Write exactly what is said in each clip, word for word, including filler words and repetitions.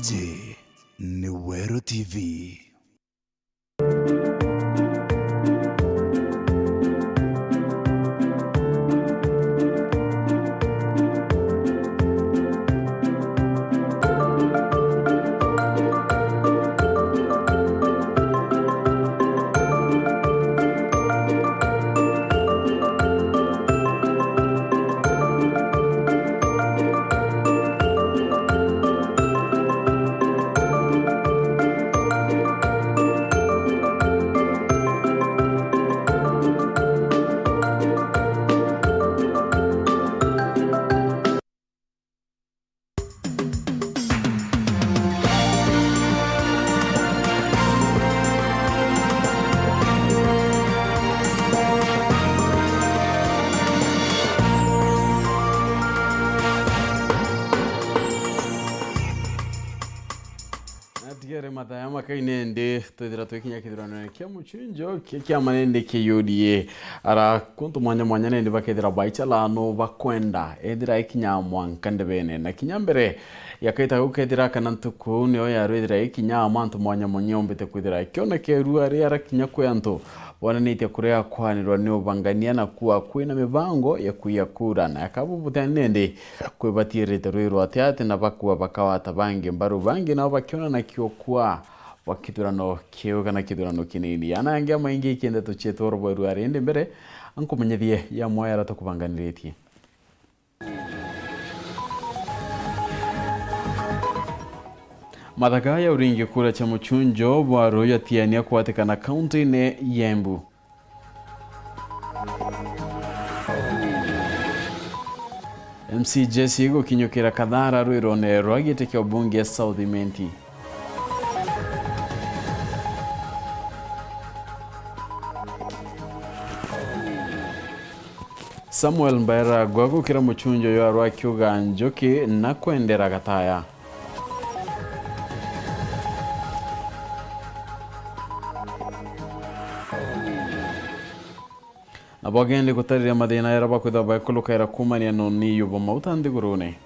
Iji ni Weru T V. Atigere mathaa makai nende twithira twikinya kithurano kia mucunjo kia kiama nende kia U D A. Ara kuntu mwanya mwanya nende bakethira baicha lano bakwenda ethira ikinya mwanka ndebene. Na kinya mbere ya kaita gau kethira kana ntuku nio yarwithira ikinya mantu mwanya mwanya ombite kwithira kionekerua ri ara kinya kwi antu bonanitie kuria kwanirwa ni ubangania na kuwa kwina mibango ya kuiya kura. Na kabu butene nende kwibatiirite rwirwa ati ati na bakua bakawata bangi mbaru, bangi nao bakiona na kiokua bwa kithurano kiu kana kithurano kinini. Ana angi amaingi ikindeto cietu orobwerua rindi mbere, ankumenyethie ya mwae ara tukubanganiritie. Mathaka ya uringi kura cha muchunjo bwa ruyu atiania kwatikana kaunti-ini ya Embu. M C Jesse gukinyukira Kathara rwirone rwa giti kia ubunge South Imenti. Samuel Mbairagwa gukira muchunjo ywa rwa kiuga njuki na kwendera gataya. Nabo agendi gutarira mathina jaria bakwithirwa baikulukaira kuumania na uniyu bwa mauta nthigurune.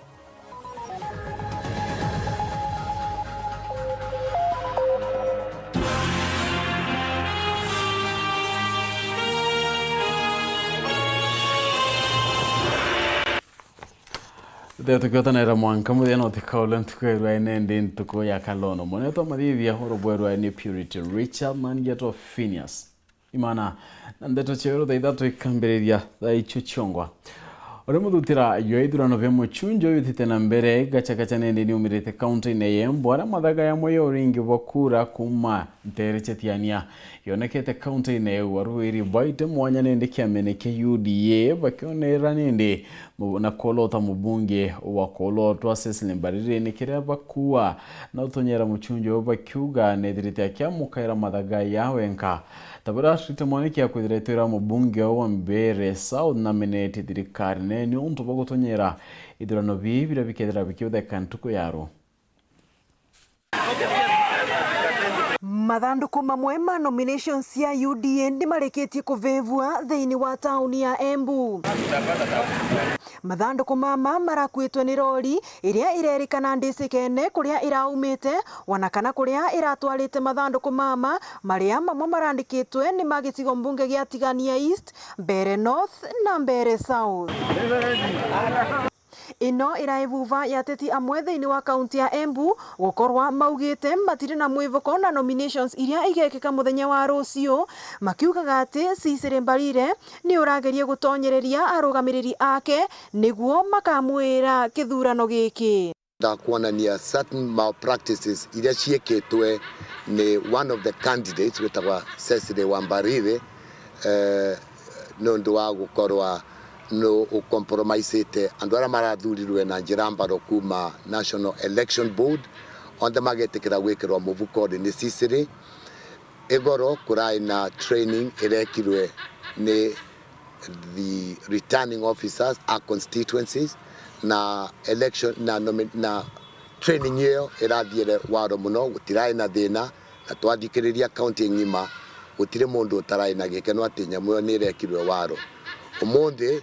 Thea tukiotanira mwanka muthia no tikaule ntuku ya rwaene ndi ntuku ya kalono. Mwenetwa mathithia urubwerwa ni Purity Richard na ngetwa Phineas. Imana na ndeto cia rutha ithatu ikambiriria thaa icio ciongwa. Uria muthutira jwa ithurano bia muchunjo yutite na mbere gachagacha nende niumirite kaunti-ini ya Embu, aria mathaga yamo ya uringi bwa kura kuuma ntere cia Tiania yonekete kaunti-ini iu. Arwiri baite mwanya nende kiamene kia U D A bakionera nende mu-, na kuolota mubunge wa kuolotwa Cecily Mbarire ni kiria bakua na utonyera muchunjo bakiuga nethirite akiamukaira mathaga ya wenka. Ta buria Rita Mwaniki akwithira itwira mubunge wa Mbeere South namenetie thirikari nene niuntu bwa gutonyera ithurano bii biria bikethira bikiutheka ntuku ya ru. Mathanduku mamwe ma nominations cia U D A ni marikitie kuvevua thiini wa tauni ya Embu. Mathanduku mama marakuitwe ni rori iria irerikana ndicikene kuria iraumite, ona kana kuria iratwarite mathanduku mama, maria mamwe marandikitwe ni ma gicigo mbunge gia Tigania East, Mbeere North na Mbeere South. Ino irae vuva ya ateti amwe thiini wa kaunti ya Embu gukorwa maugite matiri na mwivuko na nominations iria igekika muthenya wa ruciu, makiugaga ati Cecily Mbarire ni urageria gutonyereria arugamiriri ake niguo makamwira kithurano giki. Ndakwonania certain malpractices iria cieketwe ni one of the candidates witagwa Cecily Wambarire, eh, nundu wa gukorwa nu ucompromisite andu aria marathurirwe na njira mbaro kuma National Election Board, onthe magetikira gwikirwa mubukori ni Cecily. Igoro kurai na training irekirwe ni the returning officers a constituencies, na election na nomi-, na training iyo irathiire waro muno, gutirai na thina, na twathikiriria county ng'ima, gutiri mundu utarai na gikeno ati nyamu iyo ni irekirwe waro. Umunthi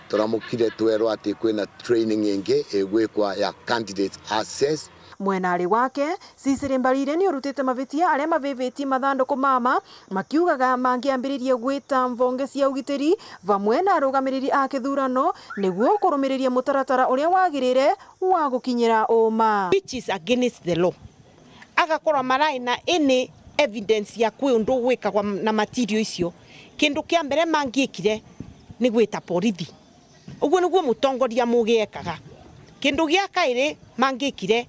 turamukire twerwa ati kwina training ingi igwikwa ya candidates access. Mwenari wake, Cicily Mbarire ni urutite mavitia aria mavivitie mathanduku mama, makiugaga mangiambiririe gwita mvonge cia ugitiri vamwe na arugamiriri a kithurano niguo kurumiriria mutaratara uria wagirire wa gukinyira uma. Which is against the law. Agakorwa marai na any evidence ya kwi undu gwikagwa na material icio, kindu kia mbere mangiikire ni gwita borithi. Uguo niguo mutongoria mugi ekaga. Kindu gia kairi mangiikire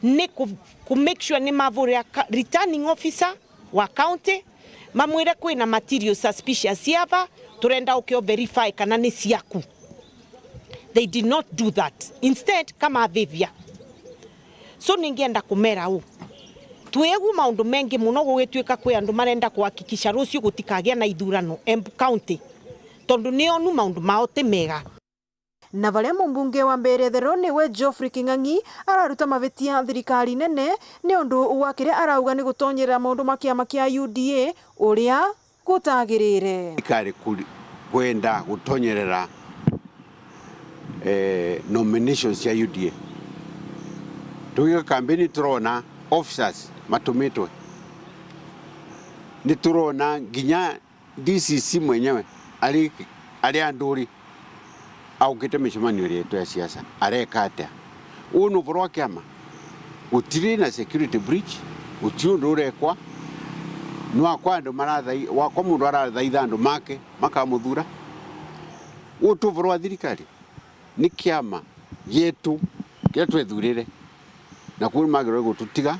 ni ku, ku make sure ni mavurira ka, returning officer wa county, mamwire kwina material suspicious ciava, turenda ukio verify kana ni ciaku. They did not do that. Instead, kamavivia. So ningienda kumera uu, twiegu maundu mengi muno gugituika kwi andu marenda kuhakikisha ruciu gutikagia na ithurano Embu County, tondu ni onu maundu mao ti mega. Na varia mumbunge wa Mbeere Theru niwe Geoffrey King'ang'i araruta mavitia thirikari nene ni undu wa kiria arauga ni gutonyerera maundu ma kiama kia U D A uria gutagirire. Thirikari kuri-, kwenda gutonyerera, eh, nominations cia U D A. Tugiga campaign turona officers matumitwe. Ni turona nginya D C C mwenyewe ari, ari anduri aukite micemanio yetu ya siasa, areka atia? Uu ni uvoro wa kiama? Gutiri na security breach, guti undu urekwa. Nwakwa andu marathai-, wakwa mundu arathaitha andu make makamuthura. Uu ti uvoro wa thirikari, ni kiama gietu kiria twethurire. Na kuu magirwe gututiga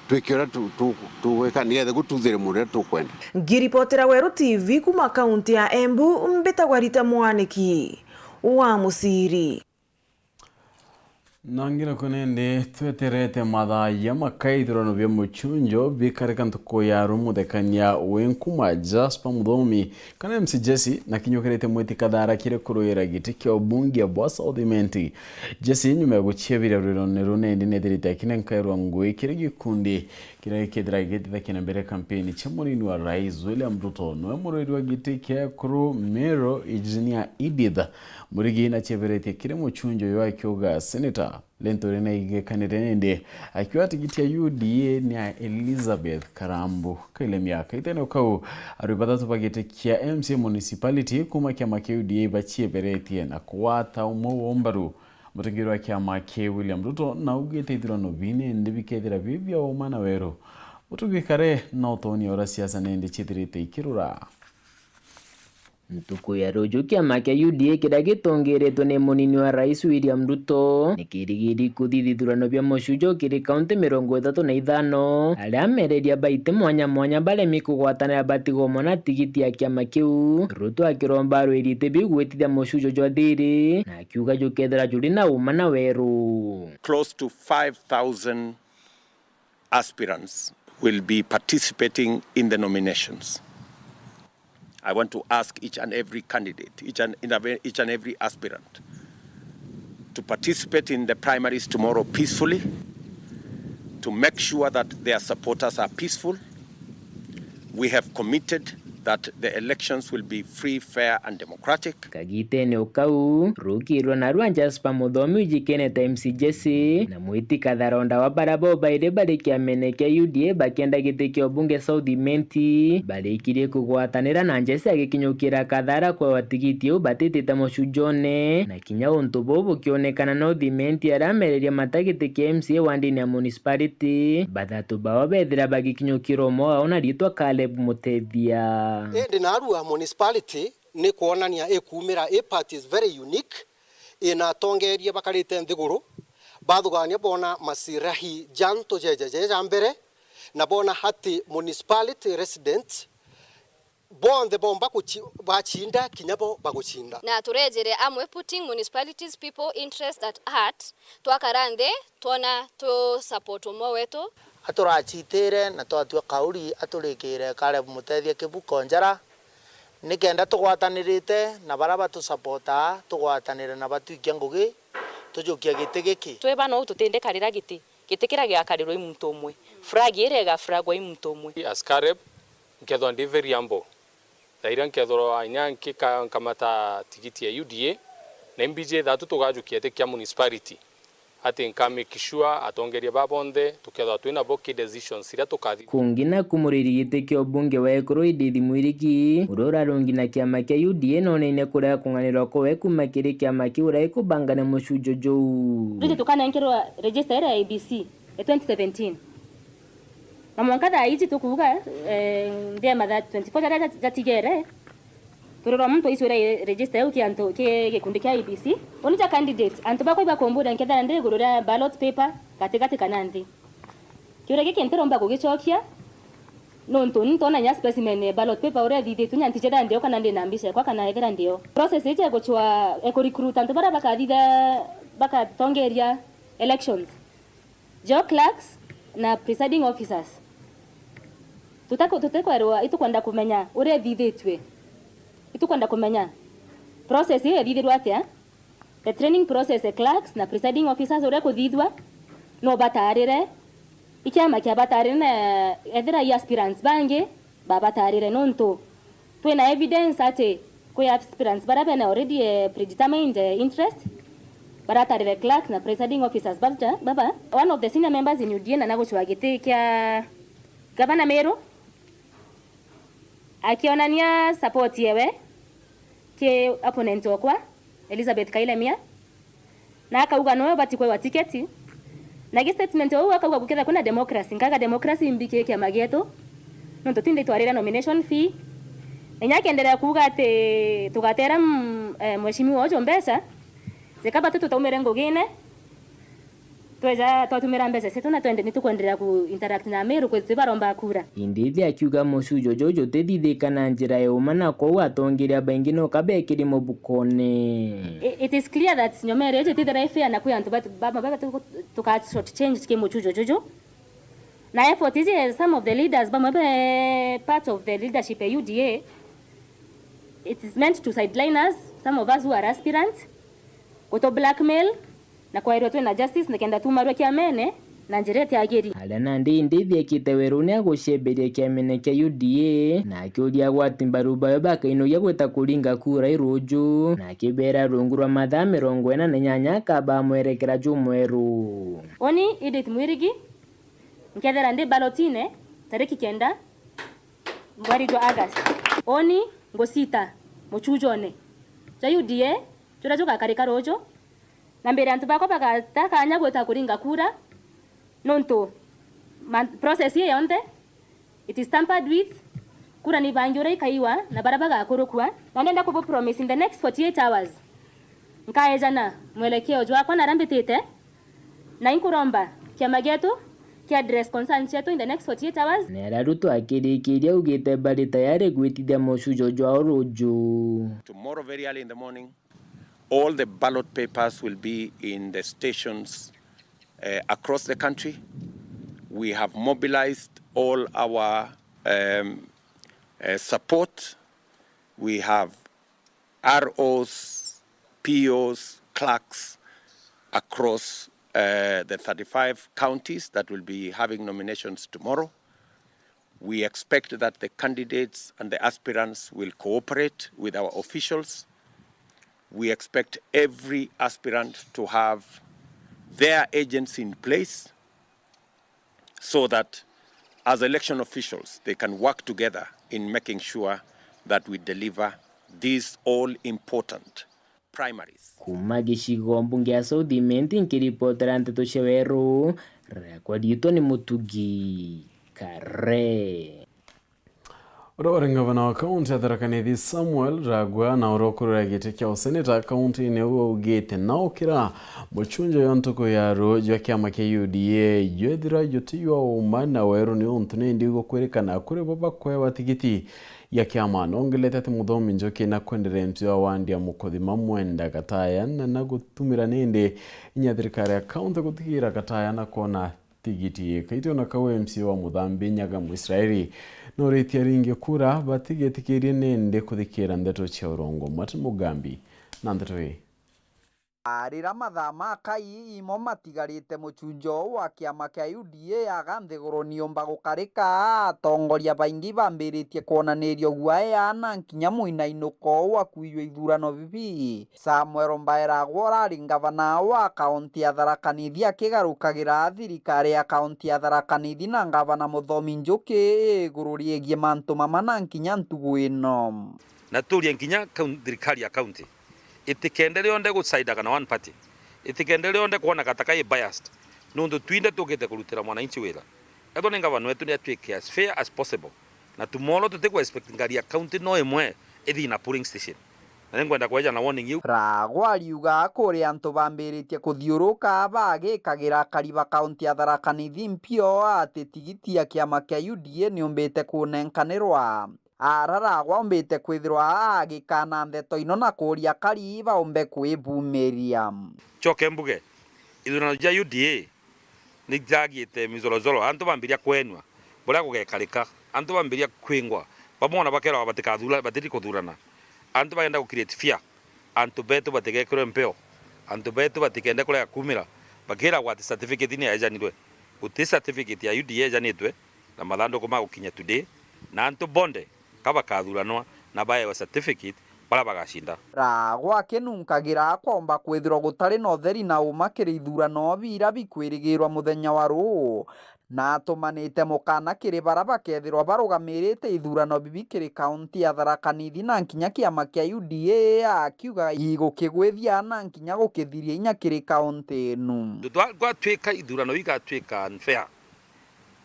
twike uria tu-, tu-, tugwika nigetha gututhire mundu uria tukwenda. Ngiripotera Weru T V kuma kaunti ya Embu, mbitagwa Rita Mwaniki wa Muciri. Na ngira kunende tweterete mathaa ya makaithurano bia muchunjo bikarika ntuku ya rumuthekania wi nkuma Jasper Muthomi kana M C Jesse na kinyukirite mwiti kathara kiri kuruira giti kia ubunge bwa South Imenti. Jesse nyuma ya guchia bira rwirone rune indi nethirite akinenkairwa ngui kiri gikundi kiria gikithira gigitithakia na mbere kampeni cia munini wa rais William Ruto. Niwe murwiri wa giti kia ekuru Meru Engineer Edith Murigi na chieberetie kiri muchunjo yo akiuga Senator Linturi naigekanire nindi akiuga tigiti ya U D A ni ya Elizabeth Karambu Kailemia. Kaitene kau, arui bathatu ba giti kia M C A municipality kuma kiama kia U D A bachieberetie na kugwata umwe wa mbaru. Mutongeria wa kiama kia William Ruto na augite ithurano bine ndi bikethira bi bia uma na weru. Utugikare na utonia uria siasa nindi chithirite ikirura. Ntuku ya ruju, kiama kia U D A kiria gitongeretwe ni munini wa rais William Ruto nikirigiri kuthithia ithurano bia mucujo kiri kaunti mirongo ithatu na ithano, aria ameriria baiti mwanya mwanya baremi kugwatanira batigomwa na tigiti ya kiama kiu. Ruto akiromba arwiri iti biu gwitithia mucujo jwa thiri, na akiuga jukethira juri na uma na weru. Close to five thousand aspirants will be participating in the nominations. I want to ask each and every candidate, each and, in a ve-, each and every aspirant to participate in the primaries tomorrow peacefully, to make sure that their supporters are peaceful. We have committed that the elections will be free, fair and democratic. Kagitene o kau, rukirwa narua Jasper Muthomi wijikene ta M C Jesse, na mwiti katharonda wa bara bo bairi bari kiamene kia U D A bakienda giti kia ubunge South Imenti, barikirie kugwatanira na Jesse agikinyukira kathara kwewa tigiti iu batitite mucujone, na kinya untu buu bukionekana North Imenti aria ameriria mata giti kia M C A wandini ya municipality, bathatu bao bethira bagikinyukira umwe wao na ritwa Caleb Mutethia. Indi narua municipality ni kwonania ikumira, i party is very unique, ina atongeria bakarite nthiguru, bathugania bona masirahi jantu jeja jeja mbere, na bona ati municipality resident bonthe bomba kuchi-, bacinda, kinya bo bagucinda. Na turejere amwe, putting municipalities people interest at heart, twakara nthi, twona tu support umwe wetu. Aturacitire na twatua kauri aturikire Caleb Mutethia Kibuko njara, nikenda tugwatanirite na baria batusupportaa, tugwatanire na batwikia ngugi, tujukia giti giki. Twi bana uu tutindikarira giti, giti kiria giakarirwa i muntu umwe, flag iria igaflagwa i muntu umwe. As Caleb, nkethwa ndi very humble. Thaa iria nkethirwa inya nkika-, nkamata tigiti ya U D A, na imbiji ithatu tugajukia iti kia municipality. ati nka make sure atongeria ba bonthe tukethwa twina bo key decisions iria tukathi. Kungi na kumuriri giti kia ubunge wa Ekuru Edith Mwirigi, uria urarungi na kiama kia U D A, noneine kuria kung'anirwa kwawe kuma kiri kiama kiu uria ikubangania mucujo juu. Riji tukanenkerwa register iria ya I E B C ya twenty seventeen. Na mwanka thaa iji tukuuga, eh, nthi ya mathaa twenty-four jaria jat-, jatigere, turirwa muntu aicwira register iu ki antu, ki gikundi kia I E B C. Uni ja candidate, antu bakwa ibakumburia nkethira ndi iguru ria ballot paper, gatigati kana nthi. Kiuria giki ntiromba kugicokia, nontu ni ntona nya specimen ya ballot paper uria ithithitue, nya ntijethira ndi o kana ndi na mbica ekwa kana ethira ndi o. Process iji ya gucwa, ya ku recruit antu baria bakathithia, bakatongeria elections. Jo clerks na presiding officers. Tutako-, tutikwerwa, itukwenda kumenya uria ithithitue. Itukwenda kumenya process iyo ithithirwe atia? The training process ya clerks na presiding officers uria kuthithua, no batarire. I kiama kia batarire na ethira i aspirants bangi, babatarire, nontu twina evidence ati kwi aspirants baria bena already, eh, predetermined, eh, interest, baratarire clerks na presiding officers baba, baba. One of the senior members in U D A na nagucwa giti kia gavana Meru, akionania support yewe ki opponent okwa, Elizabeth Kailemia. Na akauga nowe ubati kwewa tiketi. Na gi statement ou akauga gukethira kwina democracy, nkaga democracy imbi ki kiama gietu, nontu twinthe itwarire nomination fee. Na inya akiendelea kuuga ati tugatera, mm, eh, mheshimiwa uju mbeca, jeka batu tutaumire ngugine, tweja twatumira mbeca cietu na twende, nitukwendelea ku interact na Ameru kwetu twi baromba kura. Indi ithi akiuga mucujo juju jutithithika na njira ya uma, na kwou atongeria baingi no kabekiri mubukone. I-, it is clear that nyomere iji tithira i fair na kwi antu bat-, bamwe baba tu-, tuka short change ki mucujo juju. Na effort iji, some of the leaders bamwe be part of the leadership ya U D A, it is meant to sideline us, some of us who are aspirants, gutu blackmail, na kwairwa twina justice nikenda tuumarue kiamene na njira itiagiri. Aria nandi indi ithiekite weruni agucemberia kiamene kia U D A, na akiuria agwati mbaru bawe bakainogia gwita kuringa kura i ruju, na akibera rungu rwa mathaa mirongo ina na inyanya akaba mwerekera jumweru. Uni Edith Mwirigi, nkethira ndi balotine tariki kenda mweri jwa August. Uni ngucita mucujone jwa U D A juria jugakarika ruju, na mbere antu bakwa bagata kanya gwita kuringa kura, nontu ma-, process ii yonthe, it is tampered with, kura ni bangi uria ikaiwa na baria bagakurukua. Na ndenda kubu promise in the next forty-eight hours, nkaejana mwelekeo jwakwa na aria mbitite, na inkuromba kiama gietu ki address concerns cietu in the next forty-eight hours. Na aria Ruto akirikiria augite bari tayari gwitithia mucujo jwao ruju. Tomorrow very early in the morning, all the ballot papers will be in the stations, eh, across the country. We have mobilized all our, um, eh, support. We have R Os, P Os, clerks across, eh, the thirty-five counties that will be having nominations tomorrow. We expect that the candidates and the aspirants will cooperate with our officials. We expect every aspirant to have their agents in place so that as election officials, they can work together in making sure that we deliver these all important primaries. Kuma gicigo mbunge ya South Imenti, nkiripotera nteto cia weru, riakwa riitwa ni Mutugi Kare. Uria wari ngavana wa kaunti ya Tharaka Nithi Samuel Ragwa na uria ukurira giti kia useneta kaunti-ini iu augite naukira mucunjo jwa ntuku ya ruju jwa kiama kia U D A jwethira juti jwa uma na weru niuntu nindi gukwirikana kuri bo bakwewa tigiti ya kiama. Nongelete ati Muthomi Njuki na kwenderea ntwi ya wandi ya Mukuthima Mwenda Gataya na na gutumira nindi inya thirikari ya kaunti gutigira Gataya na kwona tigiti. Kaiti ona kau M C A wa Muthambi Nyaga Mwisraeli noritie aringi kura batigetikirie nindi kuthikira ndeto cia urongo. Martin Mugambi na ndeto ii. Arira mathaa ma kai imo matigarite, mucunjo wa kiama kia U D A aga nthiguru niumba gukarika, atongoria baingi bambiritie kwonaniria guaya na nkinya muinainuko wa kwiyua ithurano bibi. Samuel Mbaeragwa urari ngavana wa kaunti ya Tharaka Nithi akigarukagira thirikari ya kaunti ya Tharaka Nithi na ngavana Muthomi Njuki iguru riegie mantu mama na nkinya ntugu ino. Na turie nkinya kaun-, thirikari ya kaunti itikende rionde gusidaga na one party, itikende rionde kwoneka ta kai biased, nontu twinthe tukite kurutira mwananchi wira. Ethwa ni ngavana wetu ni atuike as fair as possible, na tomorrow tutikwa expect ngari ya county no imwe ithi na polling station. Na ni ngwenda kweja na warning iu. Ragwa ariuga kuri antu bambiritie kuthiuruka bagikagira akari ba kaunti ya Tharaka Nithi mpio ati tigiti ya kiama kia U D A niumbite kunenkanirwa. Ara Ragwa aumbite kwithirwa agikana ndeto ino na kuria akari baumbe kwibumiria. Choke mbuge, ithurano ja U D A ni jagiite mizorozoro, antu bambiria kwenua buria gugekarika, antu bambiria kwingwa, bamwe ona bakerwa batikathura, batiri kuthurana. Antu bagenda gu create fear, antu betu batigekirwe mpeo, antu betu batikende kurega kumira, bakiragwa ati certificate ni yaejanirwe. Guti certificate ya U D A ejanitwe na mathanduku ma gukinya today, na antu bonde ka bakathuranwa na baewe certificate baria bagacinda. Ragwa akinunkagira akomba kwithirwa gutari na utheri na uma kiri ithurano biria bikwirigirwa muthenya wa ruu, na atumanite mukana kiri baria bakethirwa barugamirite ithurano bibi kiri kaunti ya Tharaka Nithi na nkinya kiama kia U D A, akiuga igukigwithia na nkinya gukithiria inya kiri kaunti inu. Twa-, gwatuika ithurano igatwika unfair,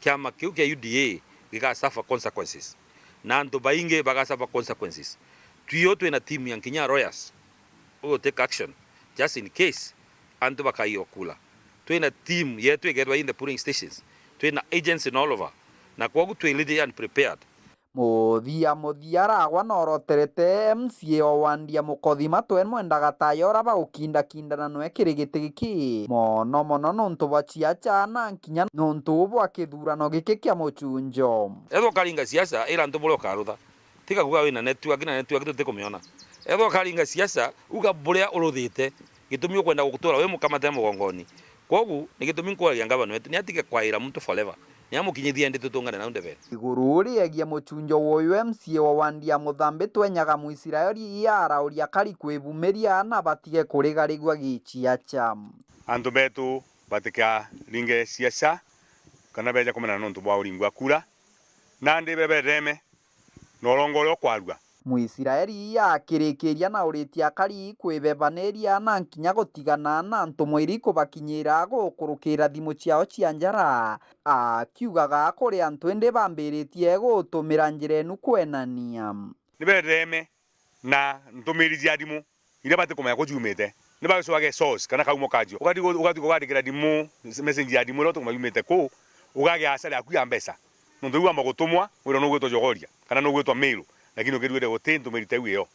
kiama kiu kia U D A giga suffer consequences, na antu baingi baga suffer consequences. Twio twina team ya nkinya lawyers who will take action just in case antu bakaiwa kura. Twina team yetu igethwa in the polling stations, twina agents in all over, na kwogu twi ready and prepared. Muthia muthia Ragwa noroterete M C A o wandi ya Mukothima Twen Mwenda Gataya uria bagukindakindana nwe kiri giti giki, mono mono nontu bwa ciaca na nkinya nontu bwa kithurano giki kia mucunjo. Ethwa ukaringa siasa, ira antu buria ukarutha. Tiga kuga wina network, na network tutikumiona. Ethwa ukaringa siasa, uga buria uruthite, gitumi ukwenda gutura wi mukamate mugongoni. Kwogu, ni gitumi nkwaria ngavana wetu, ni atige kwaira muntu forever. Ni amukinyithie ndi tutungane nau ndebere. Iguru riegie mucunjo wa uyu M C A wa wandi ya Muthambi Twenyaga Muisraeli, arauria akari kwibumiria na batige kurigarigua giciaca. Antu betu batikaringe siasa kana beja kumenana nontu bwa uringi wa kura, nandi bebetheme na urongo uria ukwarua. Muisraeli akirikiria na uritie akari kwibebaniria na nkinya gutigana na antu mwiri kubakinyira gukurukira thimu ciao cia njara, akiugaga kuri antu indi bambiritie gutumira njira inu kwenania. Ni betheme na ntumiri cia thimu iria batikumenya ku ciumite. Ni bagicwage source kana kaumo kacio. Ugathi gu-, ugathi kugandikira thimu, message ya thimu iria utikumenya yumite ku, ugagia hasara yaku ya mbeca. Nontu riu wamba gutumwa, wira nugwitwa jogoria, kana nugwitwa mail, lakini ukirwire guti ntumiri ta iu iyo.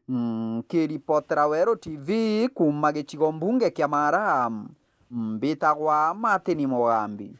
Nkiripotera Weru T V kuuma gicigo mbunge kia Mara, mbitagwa Martin Mugambi.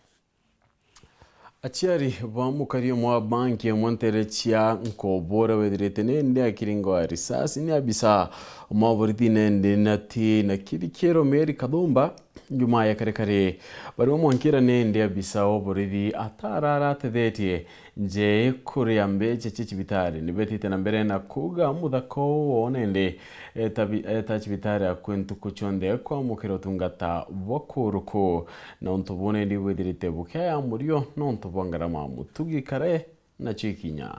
Aciari ba mukari umwe wa banki imwe nteere cia Nkobo uria withirite nindi akiringwa risasi ni abisa umwe wa borithi nindi na ti na kiri kiero Mary Kathumba, Jumaa ya kare kare, bari bamwankira nindi abisa wa borithi atararatethetie nje kuria mbecha cia cibitari. Nibetite na mbere na kuuga muthaka uu woo nindi eta bi-, eta cibitari akue ntuku cionthe kwamukira utungata bwa kuruku. Na untu buu nindi bwithirite bukiaya murio nontu bwa ngarama. Mutugi Kare nacio ikinya.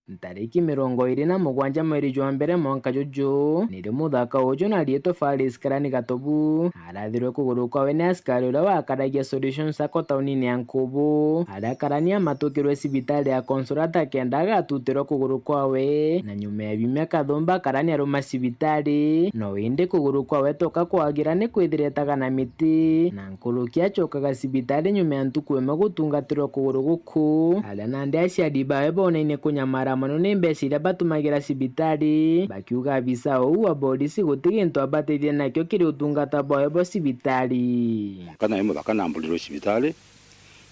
Ntariki mirongo iiri na mugwanja mweri jwa mbere mwanka juju, nirio muthaka uju na riitwa Faris Karani Gatobu arathirwe kuguru kwawe ni askari uria wakaragia Solution Sacco taunini ya Nkubu, aria Karani amatukirwe cibitari ya Consolata kenda agatutirwa kuguru kwawe, na nyuma ya biumia Kathumba Karani aruma cibitari, no indi kuguru kwawe toka kwagira ni kwithira etaga na miti, na nkuruki acokaga cibitari nyuma ya ntuku imwe gutungatirwa kuguru guku, aria nandi aciari bawe bonaine kunyamara mono ni mbeca iria batumagira cibitari, bakiuga abisa uu wa borisi guti gintu abateithia nakio kiri utungata bwawe bwa cibitari. Mwanka nae muthaka namburirwe cibitari,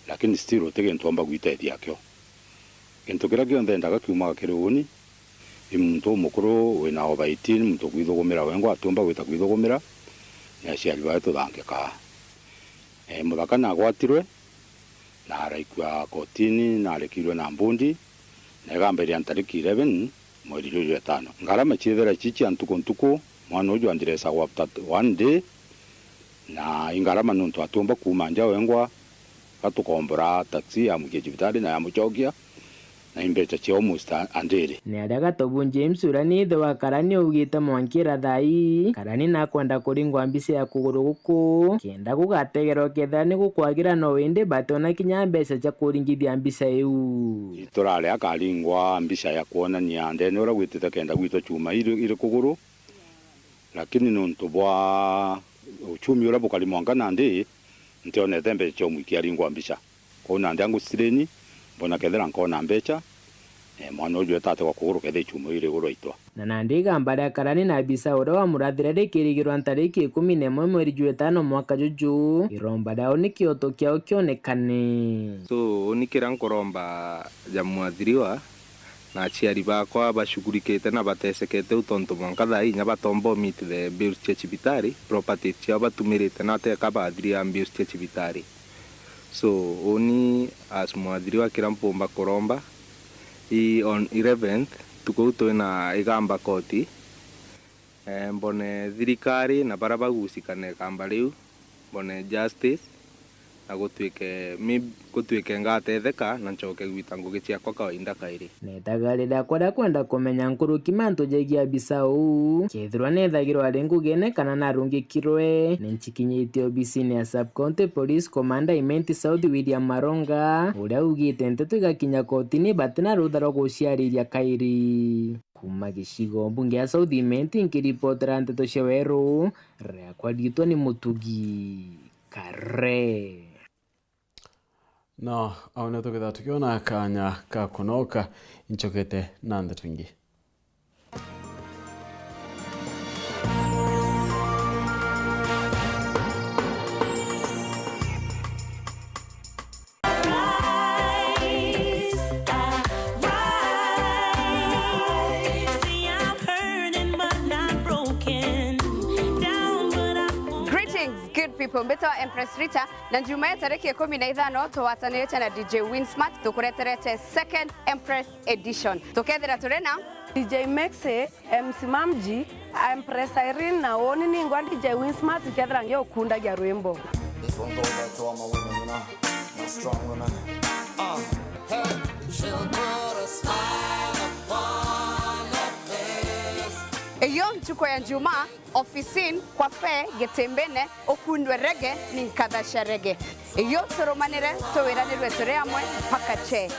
lakini still uti gintu omba gwitethia akio. Gintu kiria kionthe endaga kiumaga kiri uuni, I muntu umukuru wina over eighteen, muntu kwithugumira wengwa atiumba gwita kwithugumira, ni aciari bawe tuthangikaa. E, muthaka nagwatirwe, na araikua kotini, na arekirwe na mbundi, na igamba iria ntariki eleven, mweri juju jwa itano. Ngarama ciethira ci cia ntuku ntuku, mwana uju andiresagwa after one day, na ingarama nontu atiumba kuuma nja wengwa, gatukombora taxi ya mwikia cibitari na ya mucokia, na imbeca cia almost a, a ndiri. Ni aria Gatobu James, uria ni ithe wa Karani, augite mwankira thaa ii, Karani nakwenda kuringwa mbica ya kuguru guku, kenda gugategerwa kethira ni gukwagira no indi bationa kinya mbeca cia kuringithia mbica iu. Turari akaringwa mbica ya kwonania ndene uria gwitite kenda gwitwa chuma iri, iri kuguru, lakini nontu bwa uchumi uria bukari mwanka nandi, ntionete mbeca cia umwikia aringwa mbica. Kwou nandi angucireni, mbona kethira nkona mbeca, eh, mwana uju etate gwa kuguru kethira ichuma iu iri iguru aitwa. Na nandi igamba ria Karani na abisa uria wamurathire rikirigirwa ntariki ikumi na imwe mweri jwa itano mwaka juju, iromba riao ni kioto kiao kionekane. So, uni kiria nkuromba ja mwathiriwa, na aciari bakwa bashugurikite na batesekete u tontu mwanka thaa inya batomba u meet the bills cia cibitari, properties ciao batumirite na teka bathiria bills cia cibitari. So, uni as mwathiriwa kiria mpumba kuromba, i on eleventh, tuku u twina igamba koti, eh, mbone thirikari na baria bagucika na igamba riu, mbone justice, na gutwike, maybe gutwike ngatetheka na ncoke gwita ngugi ciakwa kawaida kairi. Nethaga riria kwaria kwenda kumenya nkuruki mantu jegie abisa uu, kethirwa nethagirwa ari ngugine kana narungikirwe, ni nchikinyitie obisine ya Sub County Police Commander Imenti South William Maronga, uria augite nteto igakinya kotini batina rutha rwa guciariria kairi. Kuuma gicigo mbunge ya South Imenti, nkiripotera nteto cia Weru, riakwa riitwa ni Mutugi Kare. Na au nio tukethira tukiona kanya ka kunoka, incokete na ndeto ingi. Greetings, good people. Mbitwa Empress Rita, na njuma ya tariki ikumi na ithano twatanirite na D J Winsmart, tukureterete second Empress edition. Tukethira turi na D J Mexi, M C Mamji, Empress Irene, na uni ningwa D J Winsmart, nkethira ngiukundagia rwimbo. This one goes out to all my women, you know, my strong women. Uh, hey. She'll put a smile upon her face. Iyo ntuku ya Njumaa, ofisini, kwa fair, Gitimbine, ukundwe rege ni nkatha cia rege. Iyo turumanire, tuwiranirwe turi amwe mpaka che.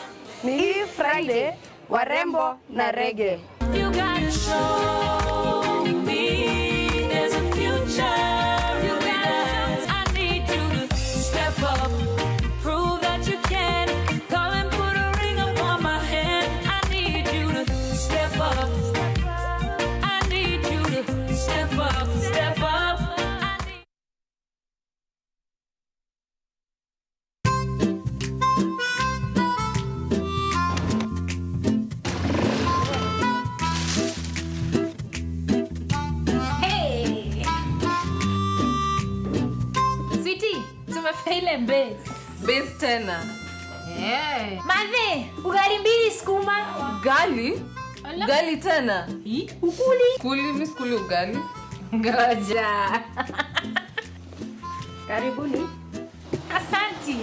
Ni hii Friday, warembo na rege. You gotta show me there's a future. You gotta, I need you to step up, prove that you can. Come and put a ring upon my hand. I need you to step up. I need you to step up, step up. I need Hey! Sweetie, tumefika ile base. Base tena. Eh. Mathe, ugali mbili sukuma. Ugali? Ala. Ugali tena? Hi, ukuli? Kuli, mi sikuli ugali. Ngoja. Karibuni. Asanti.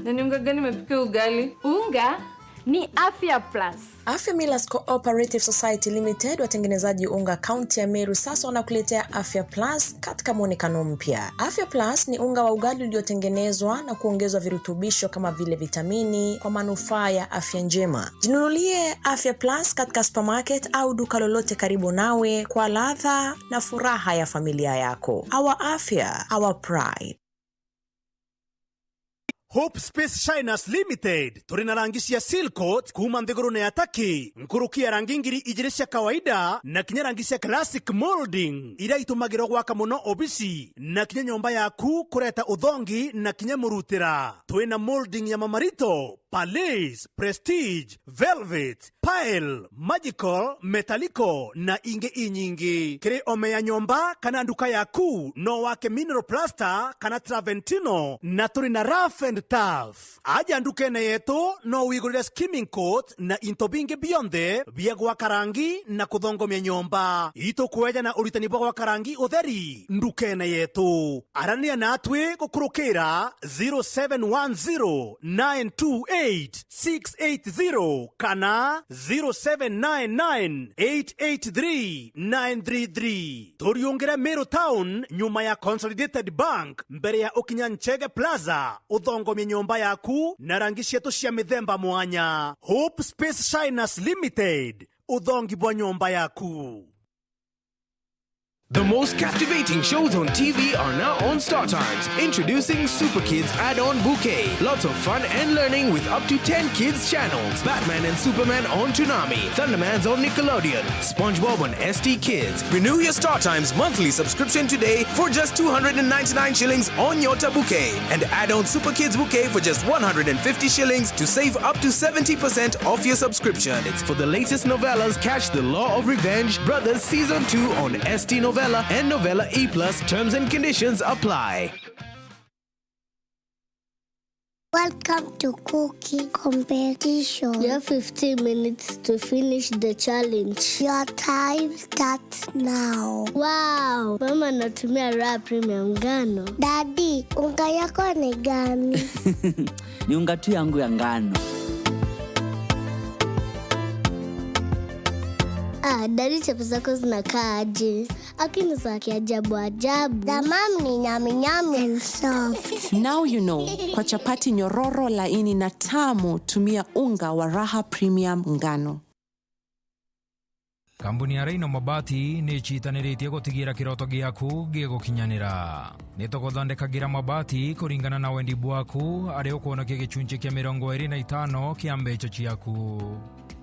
Na ni unga gani imepika ugali? Unga ni Afya Plus. Afya Millers Cooperative Society Limited, watengenezaji unga kaunti ya Meru, sasa wanakuletea Afya Plus katika mwonekano mpya. Afya Plus ni unga wa ugali uliotengenezwa na kuongezwa virutubisho kama vile vitamini kwa manufaa ya afya njema. Jinunulie Afya Plus katika supermarket au duka lolote karibu nawe kwa ladha na furaha ya familia yako. Our afya, our pride. Hope Space Shiners Limited, turi na rangi cia seal coat kuuma nthigurune ya Turkey, nkuruki ya rangi ngiri ijiri cia kawaida na kinya rangi cia classic molding, iria itumagirwa gwaka mono obisi na kinya nyomba yaku kureta uthongi na kinya murutira. Twi na molding ya mamarito, Palais, Prestige, Velvet, Pile, Magical, Metallico na ingi inyingi. Kiri ome ya nyomba kana nduka yaku, no wake mineral plaster kana Traventino, na turi na rough and tough. Aja ndukene yetu, no wigurire skimming coat na into bingi bionthe bia gwaka rangi na kuthongomia nyomba. Itukweja na uritani bwa gwaka rangi utheri ndukene yetu. Arania natwi gukurukira zero seven one zero nine two eight six eight zero kana zero seven nine nine eight eight three nine three three. Turiungire Meru Town, nyuma ya Consolidated Bank, mbere ya ukinya Nchege Plaza, uthongomie nyomba yaku na rangi cietu cia mithemba mwanya. Hope Space Shiners Limited, uthongi bwa nyomba yaku. The most captivating shows on T V are now on Star Times. Introducing Super Kids Add-on Bouquet. Lots of fun and learning with up to ten kids channels. Batman and Superman on Toonami. Thundermans on Nickelodeon. SpongeBob on S T Kids. Renew your Star Times monthly subscription today for just two hundred and ninety-nine shillings on Nyota Bouquet. And add on Super Kids Bouquet for just one hundred and fifty shillings to save up to seventy percent off your subscription. It's for the latest novellas, catch The Law of Revenge, Brothers Season two on S T Novella and Novella E plus. Terms and conditions apply. Welcome to cooking competition. You have fifteen minutes to finish the challenge. Your time starts now. Wow, mama anatumia Raha Premium ngano. Daddy, unga yako ni gani? Ni unga tu yangu ya ngano. Ah, daddy, chapo zako zinakaa aje? Lakini za kiajabu ajabu. The mom ni nyami nyami and soft. Now you know, kwa chapati nyororo, laini na tamu, tumia unga wa Raha Premium ngano. Kambuni ya Rhino Mabati ni icitaniritie gutigira kiroto giaku gigukinyanira. Ni tuguthondekagira mabati kuringana na wendi bwaku, ari ukwonokia gicunci kia mirongo iri na itano kia mbeca ciaku.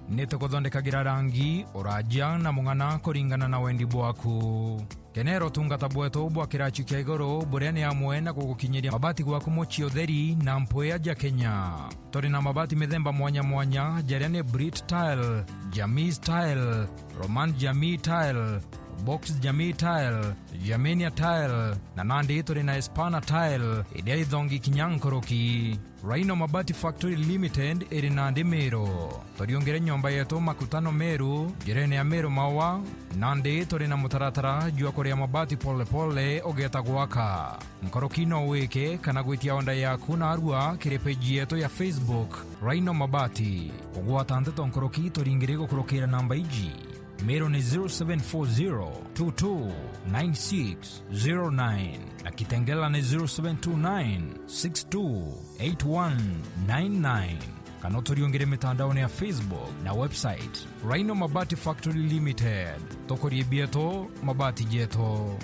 Ni tuguthondekagira rangi, uraja na mung'ana kuringana na wendi bwaku. Kenera utungata bwetu bwa kiraci kia iguru, buria ni amwe na gugukinyiria mabati gwaku mucii utheri na mpwia ja Kenya. Turi na mabati mithemba mwanya mwanya, jaria ni Brit Tile, Jamii Tile, Roman Jamii Tile, Box Jamii Tile, Germania Tile, na nandi turi na Espana Tile, iria ithongi kinya nkuruki. Rhino Mabati Factory Limited iri nandi Meru. Turiungire nyomba yetu Makutano Meru, njirene ya Meru Maua. Nandi turi na mutaratara jwa kuria mabati pole pole ugeeta gwaka. Nkuruki no wike kana gwitia order yaku narua kiri page yetu ya Facebook, Rhino Mabati. Kugwata nteto nkuruki turingire gukurukira namba iji. Meru ni zero seven four zero two two nine six zero nine na Kitengela ni zero seven two nine six two eight one nine nine. Kana uturiungire mitandaone ya Facebook na website, Rhino Mabati Factory Limited. Tukurie bietu, mabati jetu.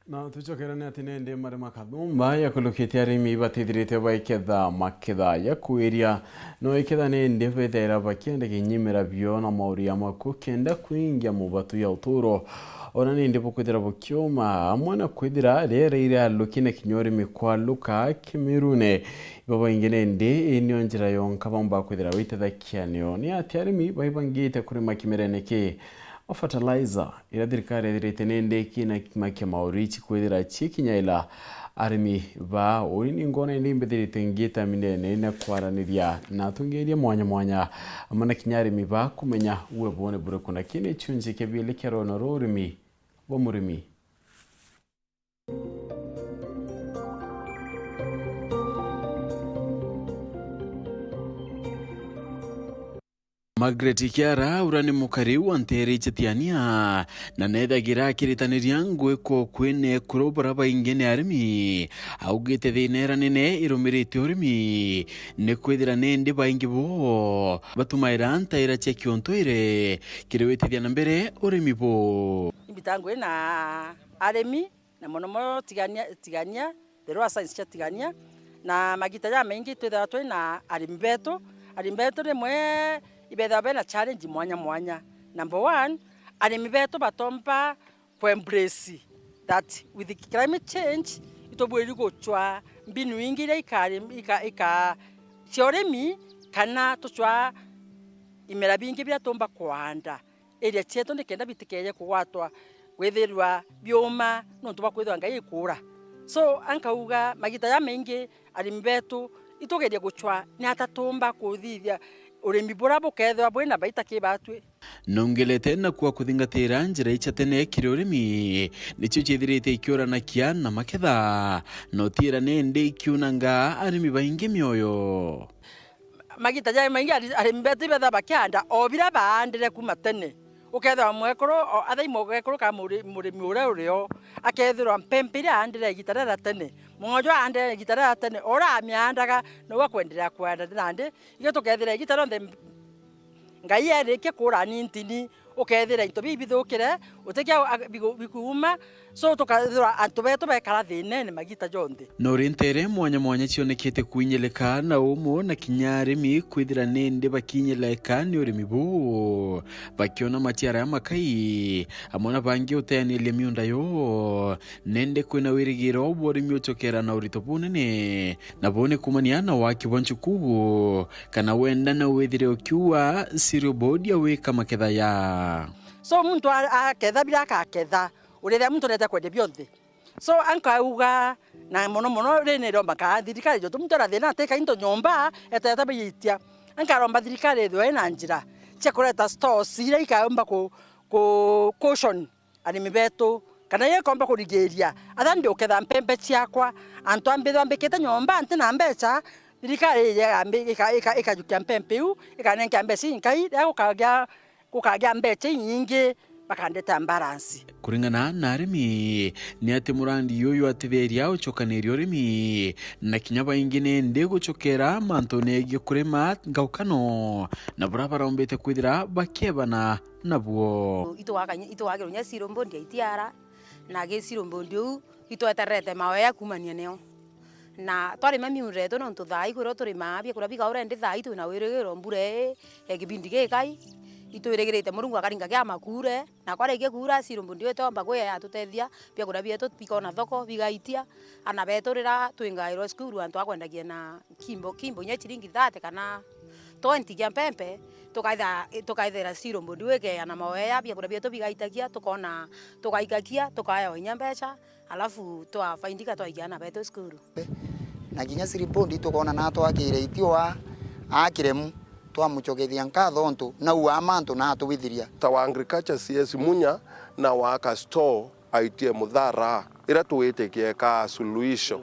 Na tucokerane ati nindi mari makathumba ya kulukitie arimi batithirite baiketha maketha ya kwiria. No iketha nindi bethaira bakienda kinyimira bio na mauri ya maku kenda kuingia mubatu ya uturo. Ona nindi bukwithira bukiuma, amwe na kwithira riera iria aluki na kinya urimi kwaluka kimirune. Ibo baingi nindi, ii nio njira yonka baumba kwithira witethakia nio. Ni ati arimi baibangite kurima kimerene ki? O fertilizer iria thirikari ithirite nindi kina kimakia mauri chikwithira chikinyaila arimi ba uri ni ngona indi mbithirite ngita mindene na kwaraniria na atongeria mwanya mwanya, amwe na kinya arimi ba kumenya uwe bone buriku na kini chunji kia biele kia rona rurimi bwa murimi. Margaret Kiara, uria ni mukari wa nteere cia Tiania, na neethagira akiritaniria ngugi kuu kwine kuru baria baingi ni arimi, augite thiina iria nene irumirite urimi ni kwithira nindi baingi bo batumaira ntaira cia kiuntwire kiri witithia na mbere urimi buu. Imbita ngugi na arimi, na mono mono Tigania, Tigania, the lower science cia Tigania, na magita jamaingi twithagwa twi na arimi betu. Arimi betu rimwe ibethagwa bena challenge mwanya mwanya. Number one, arimi betu batomba ku embrace that with climate change, itubwiri gucwa mbinu ingi iria ikari-, ika-, ika-, cia urimi, kana tucwa imera bingi biria tumba kuanda area cietu nikenda bitikeje kugwatwa kwithirwa biuma nontu bwa kwithirwa Ngai ikuura. So, ankauga magita jamaingi arimi betu itugerie gucwa ni ata tumba kuthithia urimi buria bukethirwa bwina baita ki batwi. Nongelete na kua kuthingatira njira icia tene kiri urimi, nicio ciithirite ikiuranakia na maketha, na utiira nindi ikiunanga arimi baingi mioyo. Magita jamaingi ari-, arimi betu ibethagwa bakianda o biria baandire kuuma tene. Ukethirwa mwekuru, o, athai mugekuru ka muri-, murimi uria uri o, akethirwa mpempe iria aandire igita riria ria tene, mung'ojo aandire igita riria ria tene, o uria amiandaga, nou akwenderea kuanda nandi. Ithui tukethira igita rionthe Ngai erikia kuura nintini, ukethira into biu ibithukire, utikia a-, bigu-, bikuuma, so tukethirwa antu betu bekara thiinene magita jonthe. No ri nteere mwanya mwanya cionekete kwinyeleka na umwe na kinya arimi kwithira nindi bakinyeleka ni urimi buu, bakiona maciara ya makai, amwe na bangi uteaniria miunda yoo. Nindi kwina wirigiro bwa urimi ucokera na urito bunene, na buu ni kumania na waki bwa nchuku, kana wenda na withire ukiua cereal board ya wika maketha ya. So, muntu a-, aketha biria akaketha, urethira muntu nete kwendia bionthe. So, ankauga, na mono mono, ri ni iromba ka thirikari, jontu muntu ena thina atika into nyomba, eteta biitia. Ankaromba thirikari ithirwe ina njira cia kureta stores iria ikaumba ku-, ku-, cushion arimi betu, kana iria ikomba kurigiria, atha ndi uketha mpempe ciakwa, antu ambithwa mbikite nyomba, ntina mbeca, thirikari ije ikambi-, ika-, ika-, ikajukia mpempe iu, ikanenkia mbeca inkai, riria gukagia, gukagia mbeca inyingi, bakandeta balance. Kuringana na arimi, ni ati murandi uyu atitheria ucokaniria urimi, na kinya baingi nindi gucokera mantune yegii kurima ngaukano, na buria barombete kwithira bakiebana nabuo. Itugaka-, itugakirwa kinya cereal board ya itiara, na gi cereal board iu itwetererete maoya kumania nio. Na twarima miunda yetu, nontu thaa ii kwirio turimaa biakuria bikaura, indi thaa ii twina wirigiro mbura ii ya kibindi gikai, itwirigirite Murungu akaringa kia makuure, na kwarikia kuura, cereal board iu itomba kwia yatutethia, biakuria bietu bikona thoko, bigaitia, ana betu rira twingairwe cukuru, antu akwendagia na kimbo, kimbo inya ciringi thirty kana twenty kia mpempe, tukaitha-, tukaithira cereal board iu ikeana maoya, biakuria bietu bigaitakia, tukona, tugaikakia, tukaewa inya mbeca, alafu twafaindika twaikia ana betu cukuru. Na kinya cereal board tukona na twakire itiwa akiremu, twamucokethia nkatho ontu nau wa mantu na atubithiria. Ta wa agriculture C S Munya na wa aka store aitie muthara, ira tuwitikia ikaa suluhisho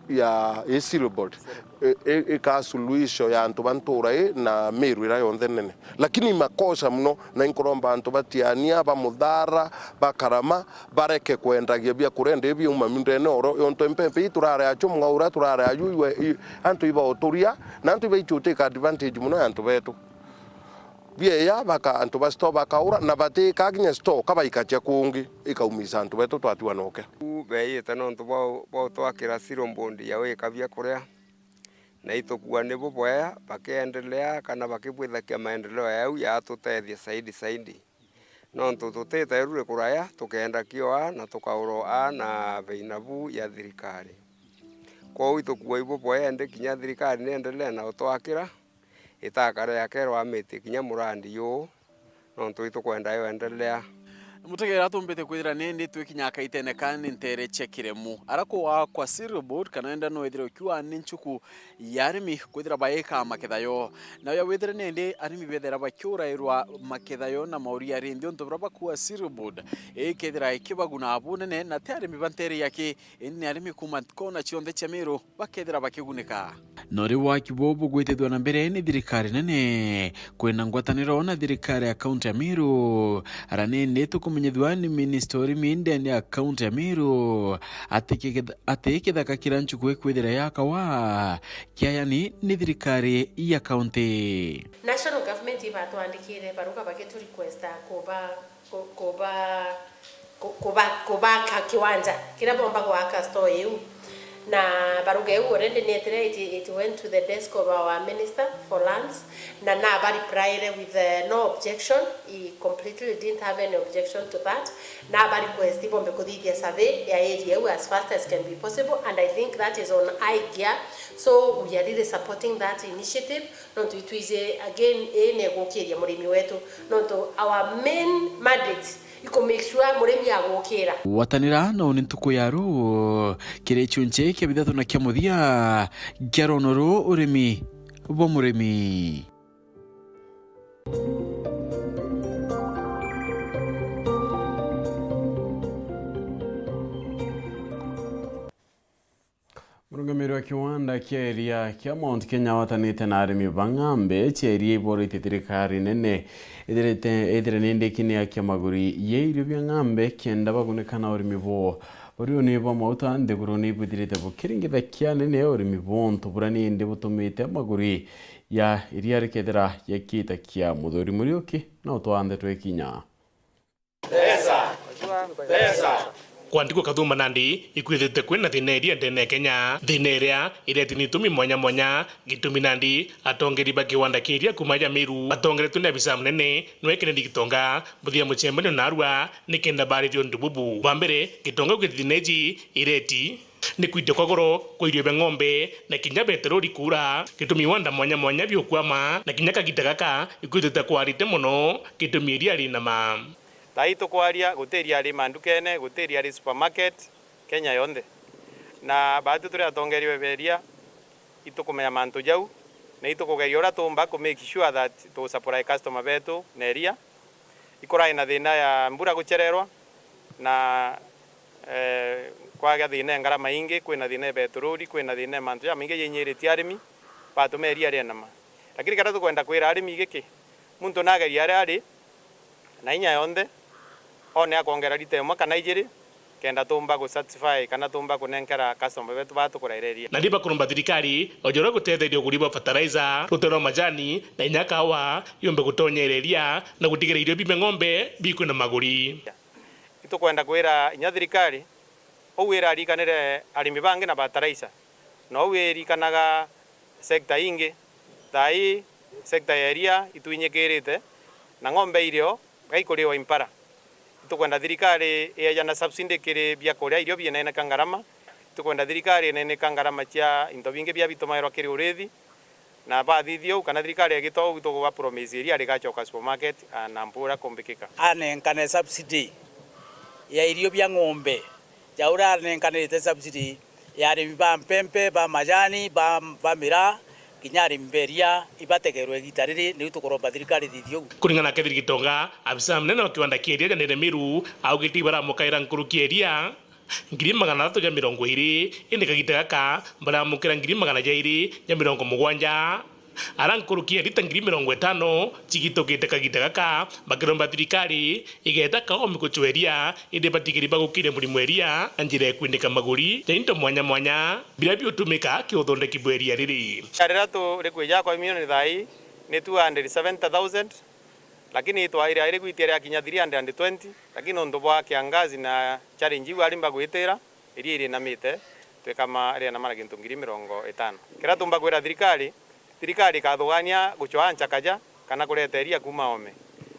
ya i cereal board, i-, i-, ikaa suluhisho ya antu ba ntura ii na Meru ira yonthe nene. Lakini makosa muno, na inkuromba antu ba Tiania, ba Muthara, ba Karama, bareke kwendagia biakuria ndi biauma miundene oro, yontu mpempe ii turare achu mwaura, turare ayu iwe, i-, antu ibauturia, na antu ibaichu take advantage muno ya antu betu. Bieya baka-, antu ba store bakaura, na batika kinya store, kabaikacha kungi, ikaumisa antu betu twatiwa noke. Beeyite nontu bwa, bwa utwakira cereal board ya wika biakuria, na itukua ni bubwea bakiendelea kana bakibwithakia maendeleo yau yatutethia zaidi zaidi. Nontu tutite ruri kuraya, tukeenda kioa na tukaurwa aa na bei nabu ya thirikari. Kwou itukua ibubwea indi kinya thirikari niendelee na utwakira, itakare yakerwa miti kinya murandi yuu, nontu itukwenda yo endelea. Mutegera tumbite kwithira nindi twikinya kaitene ka ni ntere cia kiremu. Ara kuwaa kwa cereal board, kana wenda no withire ukiwaa ni nchuku ya arimi kwithira baika maketha yo. Na ya withire nindi arimi bethera bakiurairwa maketha yo na mauri ari nthi, untu buria bakuwa cereal board ikethira ikibaguna bunene, na ti arimi ba ntere yaki, indi ni arimi kuma kona cionthe cia Meru bakethira bakigunika. No riu waki buu bugwitithua na mbere ni thirikari nene kwina ngwataniro na thirikari ya kaunti ya Meru, ara nindi tukumenyithua ni minista urimi ndene ya kaunti ya Meru ati kigitha-, ati kithaka kira nchuku ikwithira yakawa kiayani ni thirikari ya kaunti. National government ibatwandikire baruga bagiturequesta kuba ku-, kuba-, ku-, kuba-, kubaka kiwanja kiria bomba gwaka store iu. Na baruga iu already ni etire it, it went to the desk of our minister for lands, na naba replyre with, uh, no objection. He completely didn't have any objection to that. Naba request bombe kuthithia survey ya area iu as fast as can be possible, and I think that is on high gear. So we are really supporting that initiative. Nontu itwiji, again, ii ni igukiria murimi wetu, nontu our main mandate i ku make sure murimi agukira. Gwatanira na uni ntuku ya ruu kiri gichunchi kia bithatu na kia muthia kia rono ruu, urimi bwa murimi. Murungamiri wa kiwanda kia iria kia Mount Kenya watanite na arimi ba ng'ambe cia iria iboritie thirikari nene ithirite, ithire ni ndiki ni akia maguri ya irio bia ng'ambe kenda bagunika na urimi buu. Buriuni bwa mauta nthiguruni ibwithirite bukiringitha kia nene urimi buu untu buria nindi butumite maguri ya iria rikethira yakita kia muthuri Muriuki na utwanthe twe kinya. Pesa. Pesa. Kwa nthikũ kathumba nandi ikwithite kwina thina iria ndene ya Kenya, thina iria ireti ni itumi mwanya mwanya. Gitumi nandi atongeri ba kiwanda kia iria kuma ja Meru batongeretwe ni abisa munene nwe Kennedy Gitonga mbuthia mucemanio narua nikenda baririe untu bubu. Bwa mbere, Gitonga augite thina iji ireti ni kwindia kwa goro kwa irio bia ng'ombe na kinya beteroli kuura, gitumi iwanda mwanya mwanya biukwama na kinya kagita gaka ikwithite kwarite mono gitumi iria rinama. Thaa ii tukwaria, guti iria ri mandukene, guti iria ri supermarket, Kenya yonthe. Na baatwi turi atongeria ba iria, itukumenya mantu jau, na itukugeria uria tuumba ku make sure that tu supply customer betu na iria. Ikurai na thina ya mbura guchererwa, na, eh, kwagia thina ya ngarama ingi, kwina thina ya betururi, kwina thina ya mantu jamaingi jinyiritie arimi, batuma iria rienama. Lakini kiria tukwenda kwira arimi giki, muntu nageria aria ari, na inya yonthe, one akongera lita imwe kana ijiri, kenda tumba gu satisfy kana tumba kunenkera customer betu baa tukuraira iria. Na ni bakuromba thirikari oja uria gutetheria uguri bwa fertilizer, rute rwa majani, na inya kawa yumbe gutonyeera iria na gutigira irio bimbe ng'ombe bikwina maguri. Itukwenda kwira inya thirikari, ou irarikanire arimi bangi na fertilizer, nou irikanaga sector ingi. Thaa ii sector ya iria itwinyikirite, na ng'ombe irio gaikuriwa impara. Itukwenda thirikari ieja na subsidy kiri biakuria, irio bieneneka ngarama. Itukwenda thirikari ineneka ngarama cia into bingi bia bitumairwa kiri urithi. Na bathithia uu, kana thirikari egita uu, itukuba promise iria rigacoka supermarket, ah, na mpura kumbikika. Anenkane subsidy ya irio bia ng'ombe, ja uria anenkanirite subsidy ya arimi ba mpempe, ba majani, ba, ba miraa, kinya arimi ba iria ibategerwe igita riri, niu tukuromba thirikari ithithie uu. Kuringana na Catherine Gitonga, abisa munene wa kiwanda kia iria ja Nairobi Meru, augite ibaramukaira nkuruki ya iria ngiri magana athatu ja mirongo iiri, indi kagita gaka baramukira ngiri magana jairi ja mirongo mugwanja. Ara nkuruki ya lita ngiri mirongo itano cigitukite kagita gaka, bakiromba thirikari igeta kaomi gucwa iria, indi batigiri bagukiria murimo iria na njira ya kwindika maguri ja into mwanya mwanya biria biutumika ki uthondeki bwa iria riri. Riria turikwija kwa milioni thaa ii ni two hundred seventy thousand, lakini itwaire airi gwitia ria kinya three hundred and twenty, lakini nontu bwa kiangazi na challenge iu arimba gwitira, iria irinamite, twikama rienama na gintu ngiri mirongo itano. Kiria tumba kwira thirikari, thirikari ikathugania gucwaa nchakaja kana kureta iria kuuma ome.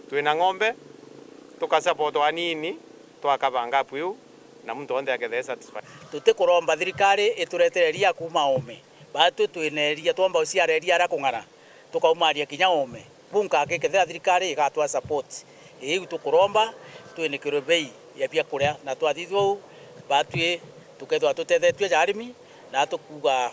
Twina ng'ombe, tukasapotwa anini, twakaba ngapu iu, na muntu onthe akethe satisfied. Tutikuromba thirikari ituretere iria kuuma ome. Batwi twina iria, twomba guciara iria ria kung'ana, tukaumaria kinya ome. Buu nkakethira thirikari igatwa support. Iu tukuromba, twinikirwe bei ya biakuria, na twathithua uu, batwi tukethirwa tutethetue ja arimi, na tukuuga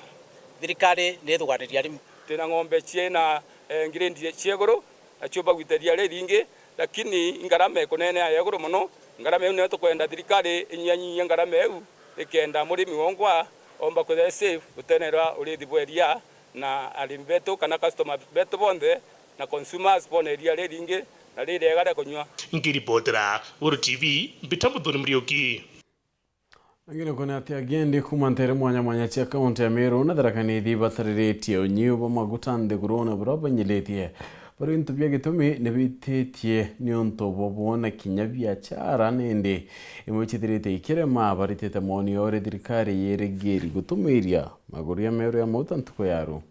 thirikari ni ithuganirie arimi. Twina ng'ombe ciina, eh, grade cia iguru, na ciumba gwita iria riringi, lakini ngarama ikunenea ya iguru mono. Ngarama iu niyo tukwenda thirikari inyanyihie ngarama iu, nikenda murimi wongwa omba kwithirwa e safe gutenerwa urithi bwa iria Na arimi betu kana customers betu bonthe na consumers bone iria riringi na ririega ria kunyua. Nkiripotera Guru T V, Mbita Muthoni Muriuki. Angine kwona ati agendi kuuma nteere mwanya mwanya cia kaunti ya Meru na Tharaka Nithi batariritie unyiu bwa maguta nthigurune buria banyilitie. Bari into bia gitumi ni bititie niuntu bwa bwona kinya biachara nindi imwe cithirite ikirema, baritite mooni yore thirikari yirigiri gutumiria maguru ya meru ya mauta ntuku ya ru.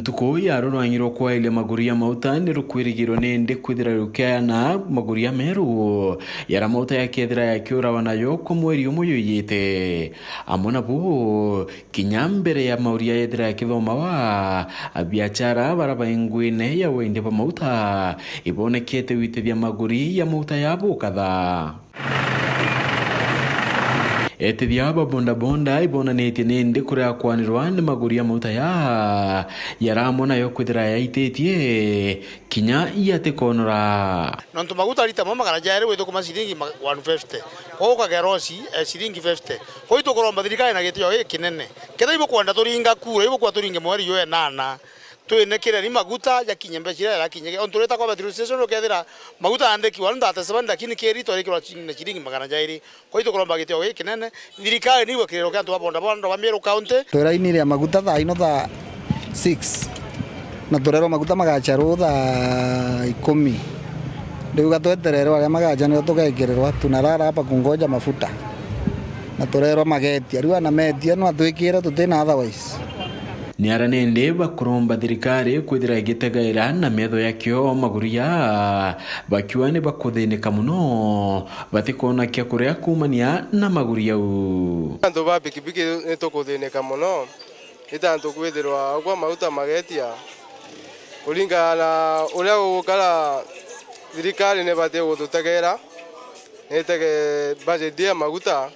Ntuku ya ru rwangi rwa kwairia maguru ya mauta ni rukwirigirwe nindi kwithira rukiayana maguru ya meru yara mauta yakethira yakiurawa nayo kwa mweri umwe yuyite. Amwe nabo, kinya mbere ya mauria yethira yakithomawa, abiachara bara bai nguine ya wendia bwa mauta ibonekete witithia maguri ya mauta ya bukatha. Etithia ba bodaboda ibonanitie nindi kuria kwanirwa ni maguri ya mauta ya yaramwe nayo kwithira yaititie kinya yatikonora. Nontu maguta lita mo magana jairi withukuma ciringi ma-, one fifty. Kwou ukagea rosi, eh, ciringi fifty. Kwou itukuromba thirikari na gitio gikinene. Kethira ibukwenda turinga kura, ibukwa turinge mweri jwa enana. Twinekireni maguta jakinye mbeca iria irakinyege. Ontu urita kwa petrol station ukethira maguta yandikirwa ni thirty-seven lakini kiri twarikirwa ciringi na ciringi magana jairi. Kwou itukuromba gitio gikinene, thirikari ni igwe kiriro kia antu ba bodaboda ba Meru County. Twi raini ria maguta thaa ino thaa six, na turerwa maguta magacha ruu thaa ikumi. Riu ga tweterere aria magacha nio tugekirirwa, tunalala hapa kungoja mafuta. Na turerwa magetia, riu ana metia no atwikire tutina otherwise. Ni ara nindi bakuromba thirikari kwithira igitegaira na metho yakio maguru ya bakiuga ni bakuthinika mono, batikona kia kuria kuumania na maguru jau. Antu ba pikipiki ni tukuthinika mono, ni ta antu kwithirwa ugwa mauta magetia. Kuringana na uria gugukara, thirikari ni ibati gututegera, ni itege budget ya maguta.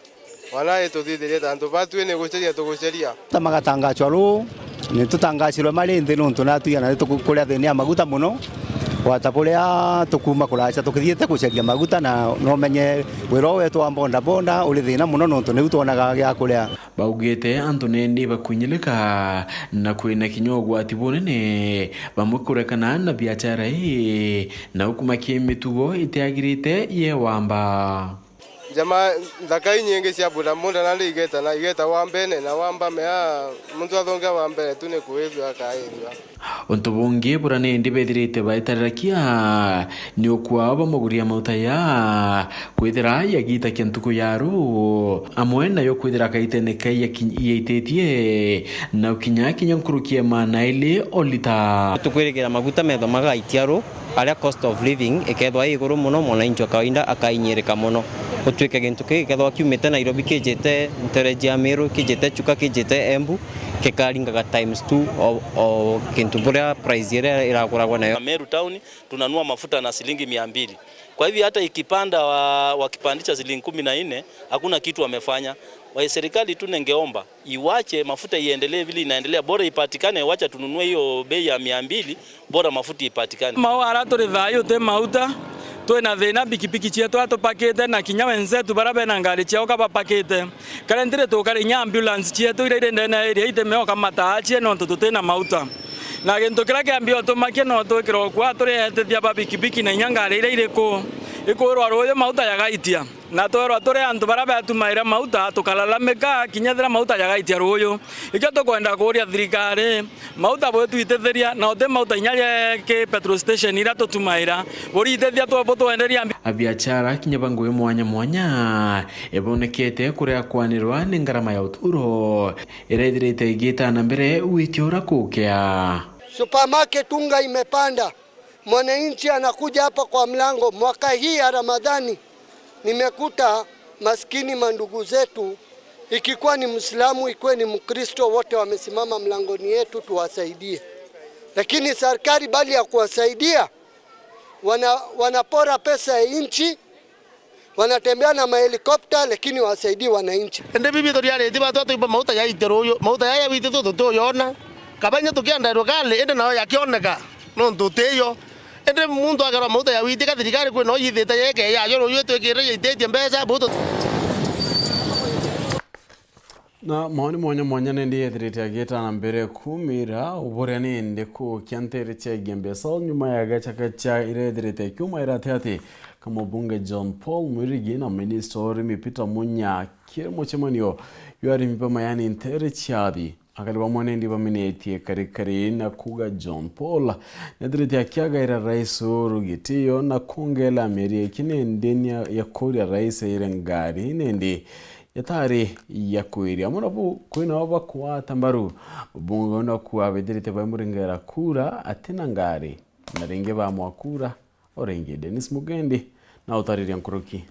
Wana ituthithirie ta antu batwi ni guceria tuguceria. Ta magatangachwa ruu, ni tutangacirwe mari nthi nontu natwi ana ni tukuria thina ya maguta mono, gwata buria tukuuma kuracha tukithiite guceria maguta, na nomenye wira uu wetu wa bodaboda uri thina mono nontu niu twonaga gia kuria. Baugite antu nindi bakuinyilika na kwina kinya ugwati bunene, bamwe kurekana na biachara ii na ukumakia mitugo itiagirite ye wamba. Njama nthaka inyingi cia bodaboda nandi igeta na igeta wa mbene na wa mbame a muntu athongia wa mbere tu ni kuithua akaithua. Untu bungi buria nindi bethirite baitarira kia ni ukua bamaguria mauta ya kwithira yagita kia ntuku ya ru amwe nayo kwithira kaitene kai yaki-, yaititie na ukinya kinya nkuruki ya maana ili o lita. Tukwirigira maguta metho magaitia ru. Aria cost of living ikethwa i iguru mono, mwananchi wa kawaida akainyirika mono. Gutwike gintu kii gikethwa kiumite Nairobi kijite ntereji ya Meru, kijite Chuka, kijite Embu, kikaringaga times two o, o kintu buria price iria iraguragwa nayo. Meru town tunanua mafuta na shilingi mia mbili. Kwa hivyo hata ikipanda wa, wakipandisha shilingi kumi na nne, hakuna kitu wamefanya. Wa serikali tu ningeomba iwache mafuta iendelee vile inaendelea, bora ipatikane, wacha tununue hiyo bei ya mia mbili, bora mafuta ipatikane. Mau ara turi thayu uti mauta, twina thina, pikipiki cietu atupakite na kinya wenzetu bara bena ngari ciao kabapakite. Currently tukari inya ambulance cietu iria iri ndene ya area itimeoka mataa cie nontu tutina mauta. Na gintu kiria kiambi utumakia no twikirwa kwa turi etithia ba pikipiki na inya ngari iria iri ku, ikwirwa ruuyu mauta yagaitia. Na twerwa turi antu baria betumaira mauta, tukalalamika kinya ethira mauta jagaitia ruuyu. Ikio tukwenda kuuria thirikari, mauta bwitwitithiria, na uti mauta inya ja ki petrol station iria tutumaira, buritithia tu-, butwenderia mbi-. Abiachara kinya ba ngugi mwanya mwanya ibonekete kuria kwanirwa ni ngarama ya uturo iria ithirite igitana mbere wiki uria kukia. Supermarket unga imepanda. Mwananchi anakuja hapa kwa mlango. Mwaka hii ya Ramadhani, nimekuta maskini mandugu zetu, ikikuwa ni Muislamu, ikuwe ni Mkristo, wote wamesimama mlangoni yetu tuwasaidie. Lakini serikali bali ya kuwasaidia, wana-, wanapora pesa ya nchi, wanatembea na mahelikopta lakini wasaidii wananchi. Indi bibi turiariti batwa tuimba mauta yaite ruuyu, mauta yaya wititwe tutuyona. Kaba inya tukienda rukali, indi nayo yakioneka, nontu utiyo. Indi muntu akerwa mauta yawitika, thirikari kwina uyithite yeke yayo ruuyu itwikire yaititie mbeca, butu. Na maoni mwanya mwanya nendi yethirite agieta na mbere kumira uburia nendi kukia ntere cia Igembe South nyuma ya gachakacha iria yethirite ikiuma irate ati kamubunge John Paul Mwirigi na minista wa urimi Peter Munya kiri mucemanio jwa arimi ba majani ntere cia Athi. Akari bamwe nendi baminetie kari kari na kuga John Paul nethirite akiagaira rais Uhuru gitio na kwongela mieri iki nendi ni ya kuria rais aire ngari nendi yatari ya kwiria. Amwe nabo kwina o bakwata mbaru mubunge uyu naku abithirite baimuringera kura atina ngari na ringi bamwa kura o ringi. Dennis Mugendi na utariria nkuruki.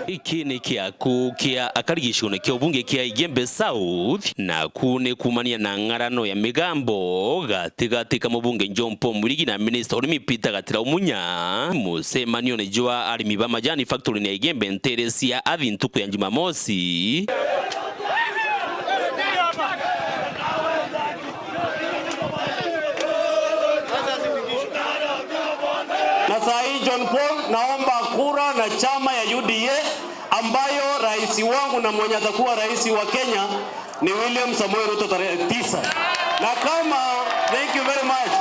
Iki ni kiaku kia akari gicigoone kia ubunge kia Igembe South, naku ni kuumania na ng'arano ya migambo gatigati ka mubunge John Paul Mwirigi na minista urimi Peter Gatira Umunya mucemanione jwa arimi ba majani factory-ini ya Igembe ntere cia Athi ntuku ya Jumamosi. Na saa hii John Paul, naomba kura na chama ya U D A ambayo rais wangu na mwenye atakuwa rais wa Kenya ni William Samoei Ruto tarehe tisa. Na kama, thank you very much.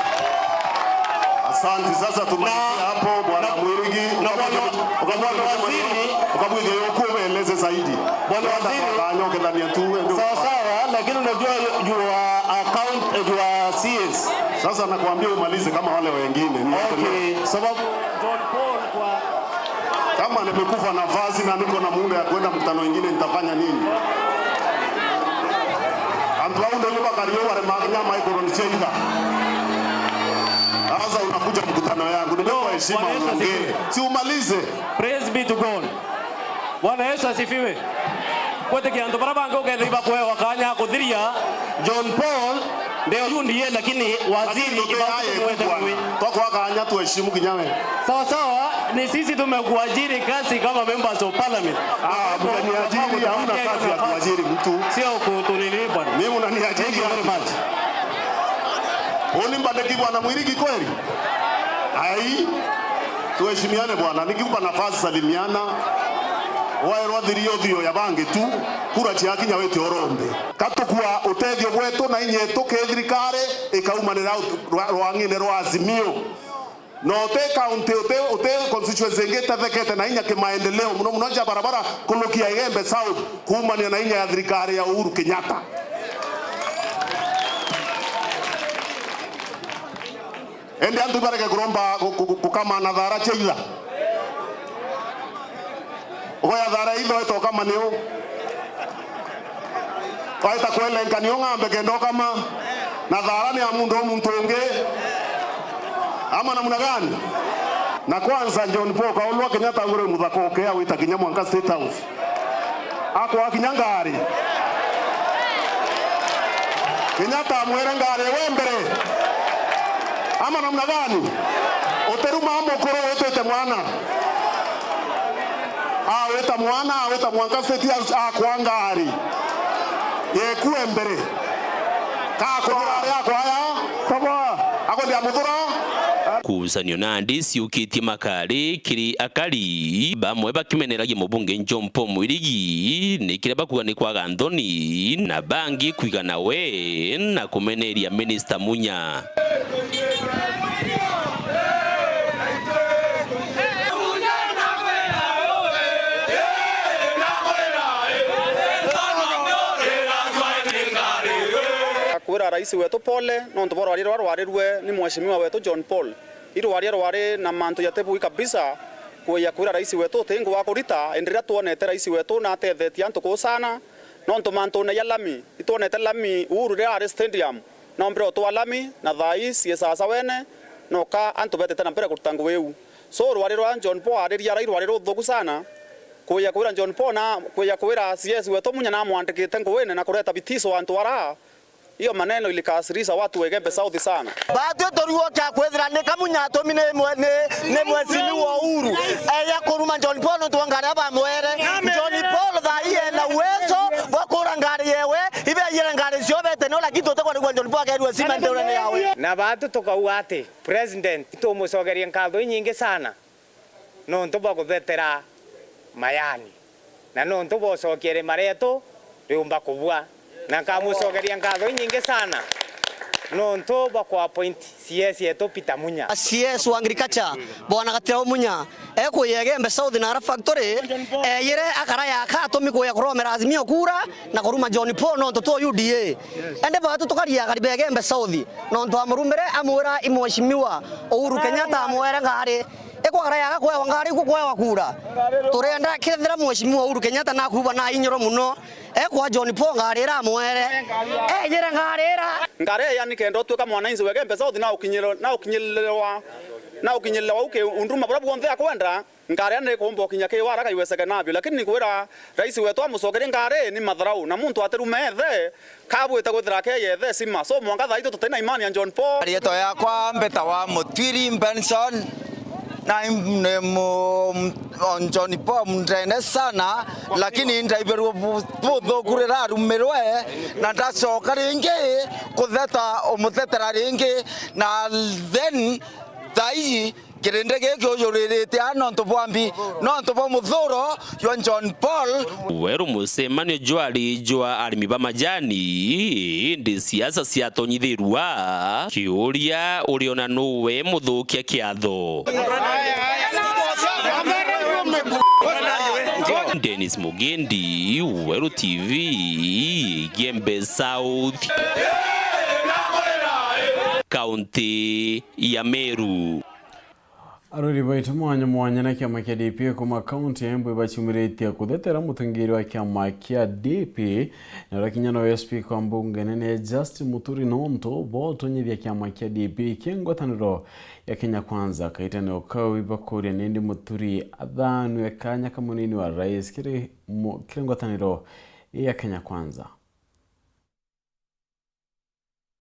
Asante. Sasa tumalizie hapo, Bwana Mwirigi. Na bwana, bwana waziri, ukabwithia yuku ueleze zaidi. Bwana waziri, kanya ukethania tu, ndio. Sawa sawa, lakini unajua you are account, you are C S. Sasa nakwambia umalize kama wale wengine. Okay, sababu John Paul kwa Kama nimekufa nafasi na niko na muda ya kwenda mkutano ingine, nitafanya nini? Antu au ndio bakario wale ma-, nyama iko ronisia ida. Sasa unakuja mkutano yangu, nimekuheshimu, Bwana Yesu uongee. Asifiwe. Si umalize. Praise be to God. Bwana Yesu asifiwe. Gwitikia antu baria bangi ukethira ibakuewa kanya ga kuthiria John Paul, ndio U D A, lakini waziri. Lakini ibakuewa bwana. Twakwaka kanya tuheshimu kinya we. Sawa sawa, ni sisi tumekuajiri kazi kama members of parliament. Ah, mnaniajiri, hamna kazi ya kuajiri mtu. Sio kutunini bwana. Mimi unaniajiri. Thank you very much. Uni mbandiki bwana Mwirigi kweli? Ai. Tuheshimiane bwana, nikiupa nafasi salimiana. Waerwa thirio thirio ya bangi tu, kura ciakinya wite urombe. Katukua utethio bwetu na inya yetu ki thirikari ikaumanira rwa-, rwang'ine rwa Azimio. Na uti county, uti, uti constituency ingi itethekete na inya kimaendeleo, muno muno ja barabara kulukia Igembe South, kuumania na inya ya thirikari ya Uhuru Kenyatta. Indi antu ibareke kuromba gu-, gu-, gu-, gukama na thara cia itha. Ugoya thara itho etokama niu. Waita kwelenka niu ng'ambe kenda ukama. Na thara ni ya muntu o muntu ungi. Ama namna gani? Na kwanza John Paul Kaulwa Kenyatta agure muthaka ukea wita kinya mwanka State House. Akwa kinya ngari. Kenyatta amwere ngari we mbere. Ama namna gani? Uteruma mukuru witite mwana. Awita mwana, awita mwanka State House, akwa ngari. Yekue mbere. Kakura ari akwa aya. Akwendia muthura. Ngucanio nandi ciukitie makari kiri akari, bamwe bakimeneragia mubunge John Paul Mwirigi ni kiria bakuga ni kwaga nthoni, na bangi kwigana we na kumeneria minista Munya. Kwira rais wetu pole nontu bwa rwaria ruria rwarirue ni mheshimiwa wetu John Paul. I rwaria rwari na mantu jatibui kabisa, kwija kwira rais wetu uti ngwa kurita, indi riria twonete rais wetu natethetie antu kuu sana, nontu mantune ja lami, itwonete lami Uhuru riria ari stadium, noombire utwa lami, na thaa ii cii sasa wene, noka antu betite na mbere kuruta ngugi iu. So, rwari rwa John Paul ariria rai rwari ruthuku sana, kwija kwira John Paul na kwija kwira C S wetu Munya namwandikite nguine na kureta bitiso antu ara, Hiyo maneno ilikasirisha watu wa Igembe South sana. Batwi turiukia kwithira ni Kamunya atumi ni mwe-, ni, ni mheshimiwa Uhuru eya kuruma John Paul nontu wa ngari abamwere. John Paul thaa ii ena uwezo bwa kura ngari yewe, ibe yire ngari cio bete no, lakini tutikwa nigua John Paul akerua cement ule ni yawe. Na batu tukauga ati president tumucokerie nkatho inyingi sana nontu bwa kuthetera mayani. Na nontu bwa ucokia irima rietu riumba kubua. Na nkamucokeria nkatho inyingi sana nontu bwa ku appoint C S yetu Peter Munya. C S wa Agriculture, Bwana Gatirau Munya, ekuya Igembe South na ara factory, eyire akarayaka atumi kuya kuromera Azimio kura na kuruma John Paul nontu tu U D A. Ende batu tukaria akari ba Igembe South nontu amurumire amwira i Mheshimiwa Uhuru Kenyatta amwere ngari. Ikwagara yaga kwewa ngari, iku kwewa kura. Turenda kethira Mheshimiwa Uhuru Kenyatta nakuba na inyoro muno, ekwa John Paul ngari ira amwere. Eyire ngari ira. Ngari ii yani kenda utuika mwananchi wa Igembe South na ukinyirwa, na ukinyirwa, na ukinyirwa uki unduma buria bwonthe akwenda, ngari ii ni kumba ukinya ki waraka iweseke nabio. Lakini nkwira rais wetu amucokerie ngari ni matharau, na muntu atirume ethe, kabwite kwithira akeyethe sima. So, mwanka thaa itu tutina imani ya John Paul. Riitwa yakwa mbitawa Mutwiri Benson, na im-, ni mu-, m-, o John Paul mndene sana, lakini ndaibirwe bu-, buthuku rirarumirwe, na ndacoka ringi kutheta, umuthetera ringi, na then thaii Kirindi giki ujuririte aa nontu bwa mbi, nontu bwa muthuro jwa John Paul. Weru mucemanio jwari jwa arimi ba majani, indi siasa ciatonyithirua. Kiuria, uriona nuwe muthukia kiatho? Dennis Mugendi, Weru T V, Igembe South, kaunti ya Meru. Arori baitu mwanya mwanya na kiama kia D P kuma kaunti ya Embu ibaciumiritie kuthetera mutongeria wa kiama kia D P, na urakinya nowe speaker wa mbunge nene Justin Muturi nontu bwa utonyithia kiama kia D P ki ngwataniro ya Kenya Kwanza. Kaitene ukau ibakuria nindi Muturi athanue kanya ka munini wa rais kiri mu-, kiri ngwataniro ya Kenya Kwanza.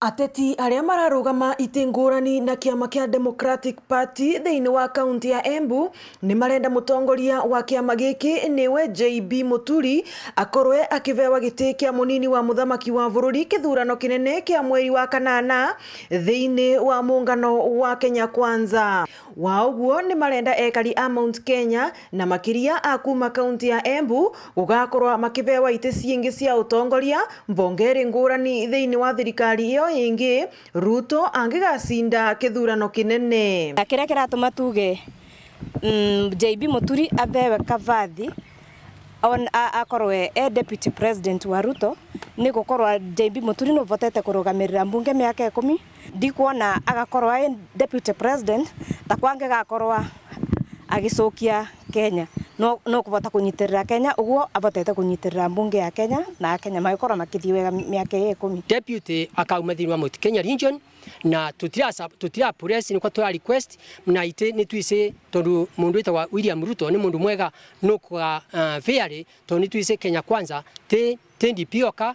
Ateti aria mararugama iti ngurani na kiama kia Democratic Party thiini wa kaunti ya Embu ni marenda mutongoria wa kiama giki niwe J B Muturi akorwe akivewa giti kia munini wa muthamaki wa bururi kithurano kinene kia mweri wa kanana thiini wa muungano wa Kenya Kwanza. Wa uguo ni marenda ekari a Mount Kenya na makiria a kuma kaunti ya Embu gugakorwa makivewa iti ciingi cia utongoria mbonge iri ngurani thiini wa thirikari iyo ingi, Ruto angigacinda kithurano kinene. Na kiria kiratuma tuge, mm, J B Muturi abewe kavathi on-, a-, akorwe e deputy president wa Ruto, ni gukorwa J B Muturi nuvotete kurugamirira mbunge miaka ikumi. Ndikwona agakorwa e deputy president ta kwangi gakorwa agicokia Kenya. No, no kuvota kunyitirira Kenya, uguo avotete kunyitirira mbunge ya Kenya, na Akenya magikorwa makithii wega miaka ii ikumi. Deputy akauma thiini wa Mount Kenya region, na tutira sa-, tutira press, nikwa tura request, na iti nitwisi, tondu mundu witagwa William Ruto ni mundu mwega, nukuga, uh, fairly, tondu nitwisi Kenya Kwanza ti, ti D P oka,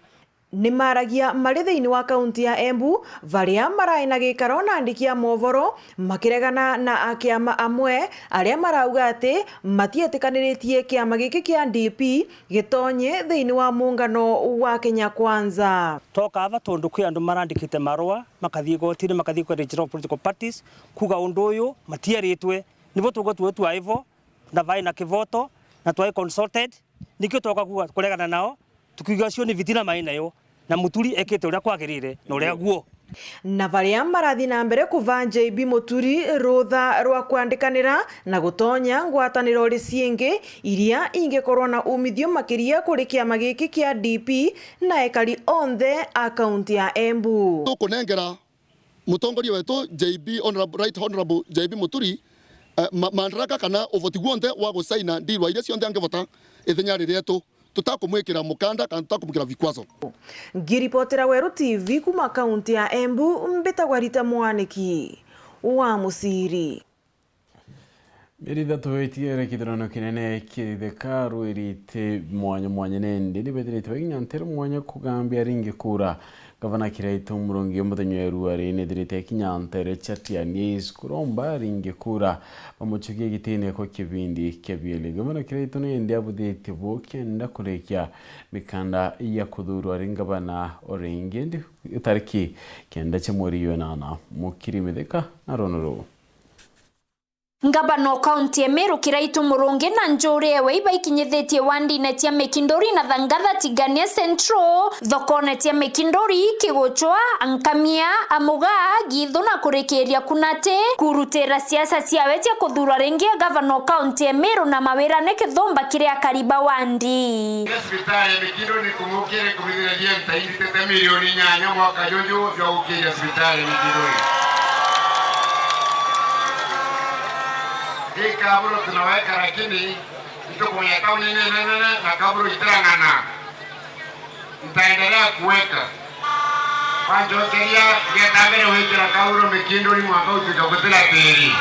Ni maragia mari thiini wa kaunti ya Embu, varia marai na gikaro na andiki a movoro, makiregana na akiama amwe aria marauga ati matietikaniritie kiama giki kia D P gitonye thiini wa muungano wa Kenya Kwanza. Toka ava tondu kwi andu marandikite marua, makathii igotini, makathii kwi Registrar of Political Parties, kuga undu uyu matieritwe. Nibo tugo tuwe twa ivo, na vai na kivoto, na twai consulted, nikio twoka kuga kuregana nao, tukiuga cio ni vitina mai nayo, na Muturi ekite uria kwagirire na uria guo. Na baria marathi na mbere kuva J B Muturi rutha rwa kwandikanira na gutonya ngwataniro ri ciingi iria ingikorwa na umithio makiria kuri kiama giki kia D P na ekari onthe a kaunti ya Embu. Tukunengera mutongoria wetu J B Honorable, Right Honorable J B Muturi, eh, ma-, madaraka kana uvoti gwonthe wa gusaina ndirwa iria cionthe angivota ithenya riri rietu, tutakumwikira mukanda kana tutakumwikira vikwazo. Ngiripotera Weru T V kuma kaunti ya Embu, mbitagwa Rita Mwaniki wa Musiri. Mieri ithatu itigere kithurano kinene kiritheka rwirite mwanya mwanya, nendi ni bethirite bakinya ntere mwanya kugambia aringi kura. Gavana Kiraitu Murungi muthenya wa irua ri nethirite akinya ntere cia Tiania East kuromba aringi kura bamuchukie gitine kwa kibindi kia bieli. Gavana Kiraitu nendi abuthitie bu kenda kurikia mikanda ya kuthurwa ari gavana o ringi, ndi itariki kenda cia mweri wa inana. Mukiri Mithika na rono ruu. Ngavana o kaunti ya Meru Kiraitu Murungi na njuri ewe ibaikinyithitie wandine cia Mikinduri na Thangatha Tigania Central, thokone cia Mikinduri, Kiguchwa, Ankamia, Amuga, Githu na kurikiiria Kunati, kurutira siasa ciawe cia kuthuurwa ringi gavana o kaunti ya Meru na mawirane kithumba kiri akari ba wandi. Cibitari ya Mikinduri ni kumukire kumithira thienta inditete milioni inyanya mwaka juju jwa gukiria cibitari ya Mikinduri. Ii kaburo tunaweka, lakini nitukumenya tauni ni nene na kaburo itirang'ana. Nitaendelea kuweka. Wanjokeria, ngeta mbere gwikira kaburo Mikinduri mwaka utuike gutira tiri.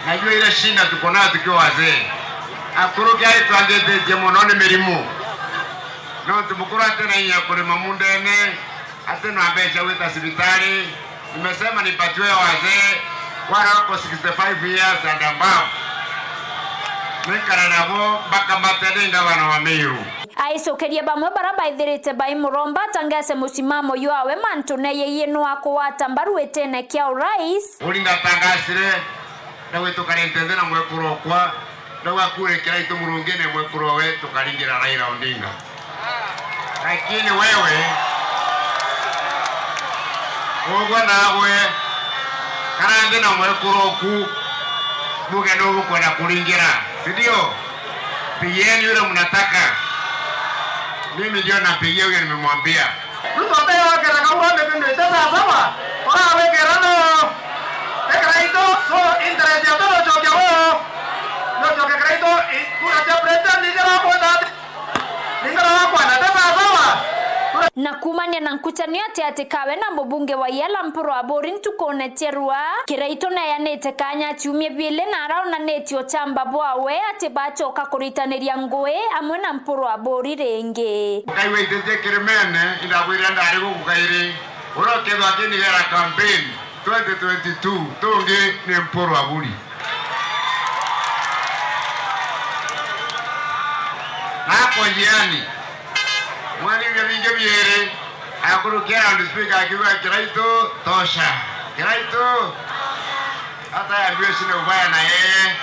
Najua ile shida tuko nayo tukiwa wazee. Akuru kiari twangititie muno ni mirimu. Nontu mukuru ati na inya kurima mundene, ati na mbeca gwita cibitari, nimesema nipatiwe wazee wale wako sixty-five years and above. Nikare nabo mpaka mbate ndi ngavana wa Meru. Aicokeria bamwe bara baithirite bai muromba atangase musimamo jwawe mantune jegie nwa kugwata mbaru gitine kia urais. Uri ndatangasire, ndagwitukare nte nthi na mwekuru okwa, ndauga kura Kiraitu Murungi ni mwekuru owe tukaringira Raila Odinga. Lakini wewe, ugwe nawe, kana nthi na mwekuru oku, muge nu bukwenda kuringira, si ndio? Pigieni yule mnataka. Mimi ndio napigia huyo, nimemwambia. Ruto ateyo akera kau wambe bindu ite sawa sawa, urawikira no. Ekira ito, so interest ya todo chokia wo. No chokia kira ito, i-, kura cha president ni kira kwenda ati. Ni kira kwenda ite sawa sawa. Na kuumania na nkuchanio ati ati kawe na mubunge wa Iala Mpuru Aburi ntukune cia rua, Kiraitu neyanite kanya ciumia biili na araonanitie uchamba bwawe ati bachoka kuritaniria ngui amwe na Mpuru Aburi ringi. Ngai waitite kirimene, indabwire ndari guku kairi. Uria ukethwa akinigera campaign twenty twenty-two, tungi ni Mpuru Aburi. Nako njiani, mwariria bingi biiri, akurukia round speaker akiuga, "Kiraitu, tosha. Kiraitu." Hata yambiwe sina ubaya na yeye.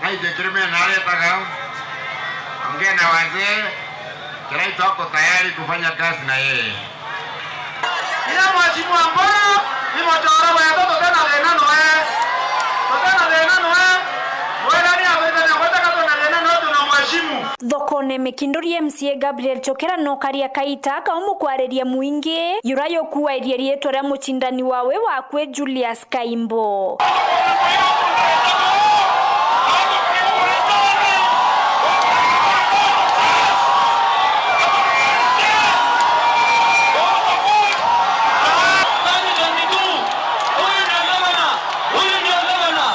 Naithe Kirima naretaga, ongea na wazee, Kiraitu ako tayari kufanya kazi na yeye. Ila mheshimiwa Mburu, ni muchoro wetu, tutena thina noe. Tutena thina noe. Mwirani abitania gweteka twina thina noe, tuna mheshimu. Thokone Mikinduri, M C A Gabriel Chokera no karia kaita kaumu kwariria mwingi, yura yukuairie riitwa ria mucindani wawe wakwe Julius Kaimbo.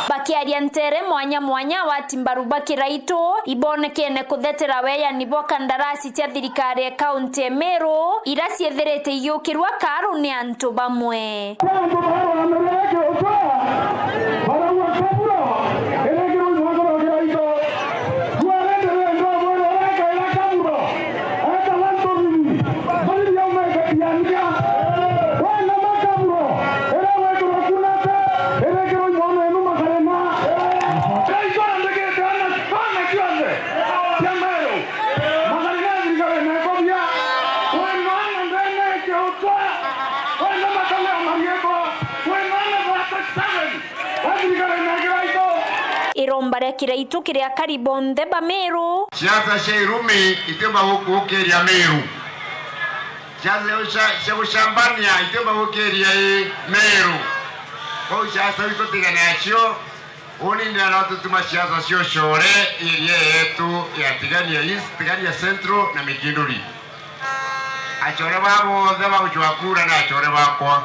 Bakiaria ntere mwanya mwanya, agwati mbaru ba Kiraitu ibonekene kuthetera weeyani bwa kandarasi cia thirikari ya kaunti ya Meru, ira ciithirite igiukirua kaaru ni antu bamwe. Kwi antu bararamiria kiuchwa, barauga kaburo irekirwe mwakoro Kiraitu. Kuarende wendo bwire urekaira kaburo, eta wantu bibi, bari biaumete kiania. Wenda makaburo, iria gwikirwe kunate, irekirwe mwana enu makarema. Kiraitu arandikite ana, ana kionthe cia Meru. Makarema thirikari na ikobia. Wenda ana ndene kiuchwa. Wenda makalea marietwa. Wenda ana thirty-seven. Athirikari na Kiraitu. Iromba ria Kiraitu kiri akari bonthe ba Meru. Siasa cia irumi itiumba gukuukiria Meru. Siasa cia, cia gucambania itiumba gukiria i Meru. Kwou siasa iu tutigane nacio. Uni ndira no tutuma siasa cia ucore iria yetu ya Tigania East, Tigania Central na Mikinduri. Acore ba bonthe bagucwa kura ni acore bakwa.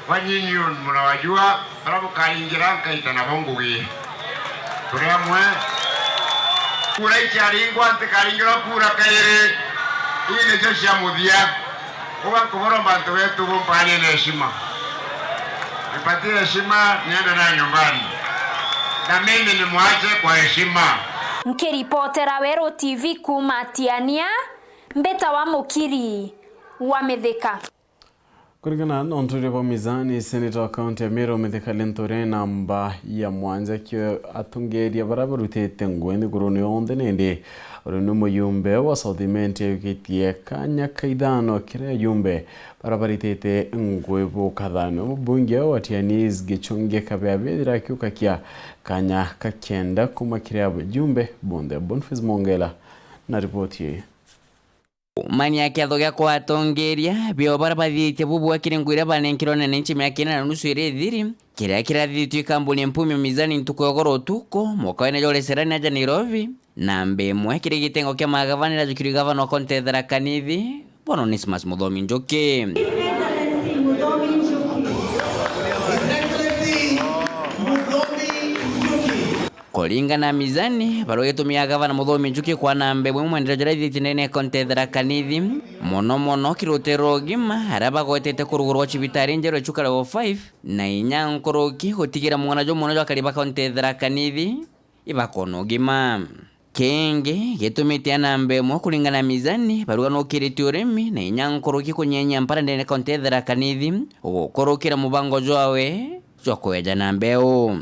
Banyinyi mnawajua, baria bukaringira nkaita nabo ngugi. Turi amwe. Kura ikiaringwa, ntikaringirwa kura kairi. Ii nicio cia muthia. Uga nkuboromba antu betu bumpanie na heshima. Nipatie heshima, niende nayo nyumbani. Na mimi nimwache kwa heshima. Nkiripotera Weru T V kuuma Tiania, mbitawa Mukiri wa Mithika. Kuringana na unturia bwa Mizani, seneta wa kaunti ya Meru Mithika Linturi namba ya mwanja kio atongeria baria barutite ngugi nthigurune yonthe, nindi uri ni muyumbe wa South Imenti ayukitie kanya ka ithano kiria ayumbe baria baritite ngugi bukathanua. Mubunge wa Tianis Gichunge Kabeabe ethira akiuka kia kanya ka kenda kuma kiri abajumbe bonthe. Boniface Mongela na ripoti ii. Mani ya kiatho gia kwa atongeria bio baria bathiitie bubua kiri ngugi iria banenkirwe ni wananchi miaka ina na nusu iria ithiri, kiria kirathithitue i kambuni ya Mpumi Mizani ntuku ya ugoro utuku, mwaka wene jwa Urecerani aja Nairobi, namba imwe kiri gitengo kia magavana irajukirwe i gavana wa kaunti ya Tharaka Nithi, Bwana Onesmus Muthomi Njuki. His Excellency Muthomi Njuki. His Excellency Muthomi Njuki. Kuringana na Mizani, barua gitumi ya gavana Muthomi Njuki kwa namba imwe mwenderio juria athithite ndene ya kaunti ya Tharaka Nithi, mono mono kiri rutero rwa ugima, aria bagwetete kurugurwa cibitari njeru ya Chuka Level five, na inya nkuruki gutigira mung'ana jumwe na jwa akari ba kaunti ya Tharaka Nithi ibakoona ugima. Kingi gitumite a namba imwe kuringana na Mizani, baruga nukiritie urimi na inya nkuruki kunyenyia mpara ndene kaunti ya Tharaka Nithi, gukurukira mubango jwawe jwa kweja na mbeu.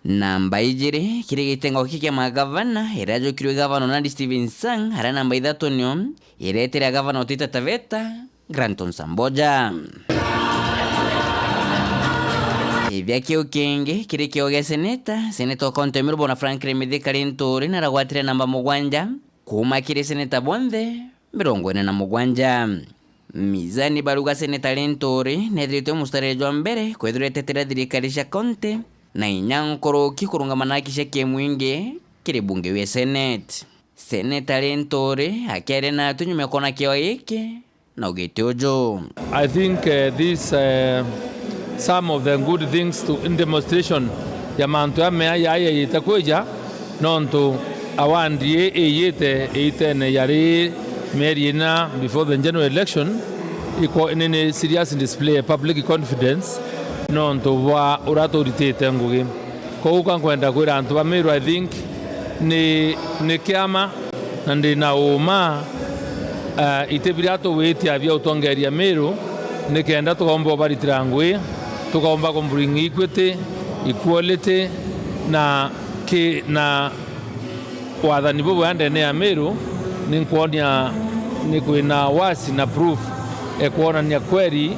Namba ijiri kiri gitengo giki kia magavana iria ajukirwe gavana Nandi Stephen Sang, aria namba ithatu nio iretire gavana utite Taveta, Granton Samboja. Ithia kiu kingi kiri kio gia seneta, seneta wa kaunti ya Meru Bwana Franklin Mithika Linturi naragwatire namba mugwanja kuma kiri seneta bonthe mirongo ina na mugwanja. Mizani baruga seneta Linturi nethiritwe mustarire jwa mbere kwethirwa etetera thirikari cia kaunti na inya nkuruki kurungama na haki cia kimwingi kiri bunge ya Senate. Seneta Linturi akiaria natu nyuma ya kwona kio giki, na ugite uju. I think, uh, this, uh, some of the good things to, in demonstration ya mantu ya mea ya ya yita kwija, nontu award ii iyite iitene yari mieri ina before the general election, iko ni, ni serious display ya public confidence nontu bwa uria turitite ngugi. Koguo ka nkwenda kwira antu ba Meru, I think ni, ni kiama na ndi na uuma, eh, iti biria tugwitia bia utongeria Meru, nikenda tukaumba ubaritira ngugi, tukaumba ku bring equity, equality na ki, na wathani bubwega ndene ya Meru, ni nkwonia ni kwina wasi na proof e kwonania kweri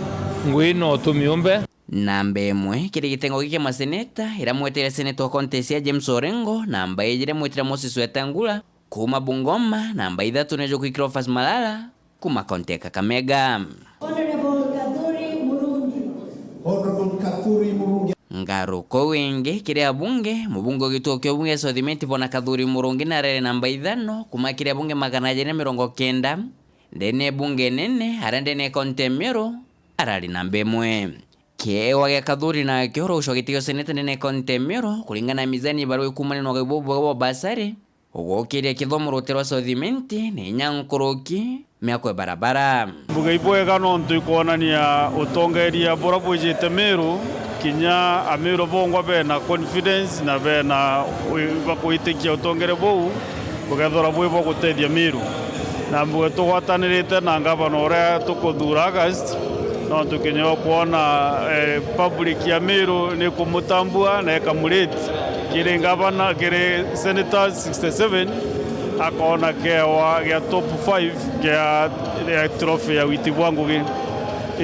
ngugi no tumiumbe. Namba imwe kiri gitengo giki kia maseneta iria mweteire seneta wa kaunti cia James Orengo, namba ijiri mwitire Moses Wetangula kuma Bungoma, namba ithatu ni jukwi Cleophas Malala kuma kaunti ya Kakamega. Honorable Kathuri Murungi. Honorable Kathuri Murungi. Ngaruko wingi kiri abunge, mubunge wa gituo kia ubunge South Imenti Bwana Kathuri Murungi narere namba ithano kuma kiri abunge magana jeri na mirongo kenda ndene ya bunge nene aria ndene ya kaunti ya Meru arari namba imwe. Kiewa gia Kathuri nakio urucwa giti gia useneta ndene ya kaunti ya Meru, kuringana na mizani ibarua ikumania na ugai bubwega bwa basari, ugukiria kithomo rutere rwa South Imenti na inya nkuruki miako ya barabara. Mbuge ibwega nontu ikwonania utongeria buria bwijite Meru, kinya Ameru bongwa bena confidence na bena wi-, bakwitikia utongere buu. Bukethirwa bwi bwa gutethia Meru. Na mbuge tugwatanirite na ngavana uria tukuthuura August, nontu kinya ukwona, eh, public ya Meru ni kumutambua na ikamurate. Kiri ngavana, kiri senators sixty-seven, akona kewa gia top five gia, gia trophy ya witi bwa ngugi.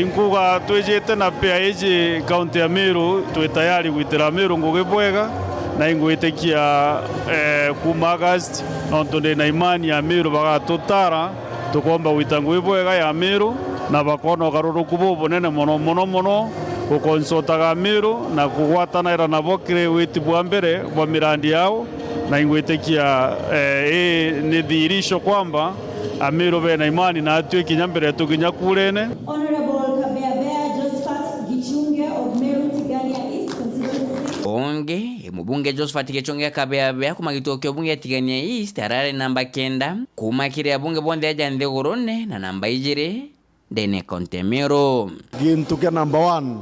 Inkuuga twijite na pea iji kaunti ya Meru, twi tayari gwitira Meru ngugi bwega, na ingwitikia, eh, kuuma August, nontu ndi na imani Ameru bagatutara, tukomba gwita ngugi bwega ya Meru, na bakona ugaruruku bubunene mono, mono, mono, gukonsotaga Ameru na kugwatanaira nabo kiri witi bwa mbere bwa mirandi yao, na ingwitikia, eh, ii ni thihirisho kwamba Ameru bena imani natwi kinya mbere tukinya kurene. Honorable Kabeabea Josephat Gichunge of Meru Tigania East Constituency. Ungi, mubunge Josephat Gichunge Kabeabea kuma gituo kia ubunge ya Tigania East arari namba kenda kuma kiri abunge bonthe aja nthigurune na namba ijiri ndene ya kaunti ya Meru. Gintu kia number one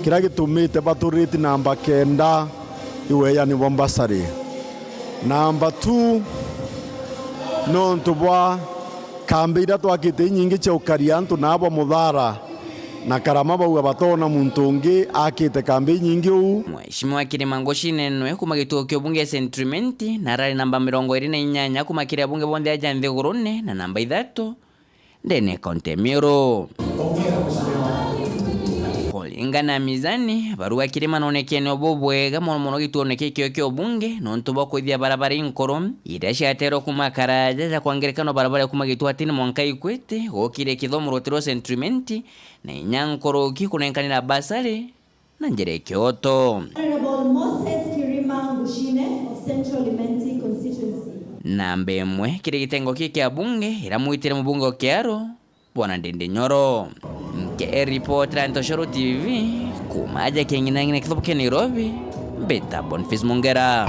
kiria gitumite baturiti namba kenda i weeyani bwa mbasari. Number two, nontu bwa kambi iria twakite inyingi cia ukaria antu na bwa muthara, Na Karama bauga batoona muntu ungi akite kambi inyingi uu. Mheshimiwa Kirima Ngucine nwe kuma gituo kia ubunge Central Imenti, na arari namba mirongo iri na inyanya kuma kiri abunge bonthe aja nthigurune, na namba ithatu ndene ya kaunti ya Meru. Kuringana na Mizani, barua Kirima nonekene o bubwega mono mono gituone kikio kia ubunge, nontu bwa kwithia barabara inkuru iria ciaterwe kuma karaja ja kwangirekana barabara ya kuma Gitwatini mwanka Ikwiti, gukire kithomo ruti rwa Central Imenti, na inya nkuruki kunenkanira basari na njira ya kioto. Honorable Moses Kirima Ngucine of Central Imenti Constituency. Namba imwe kiri gitengo kii kia bunge iramwitire mubunge o Kiaro, Bwana Ndindi Nyoro. Nkiripotera Ntoshoro T V, kuma aja king'inang'ina kithobo kia Nairobi, mbita Boniface Mongera.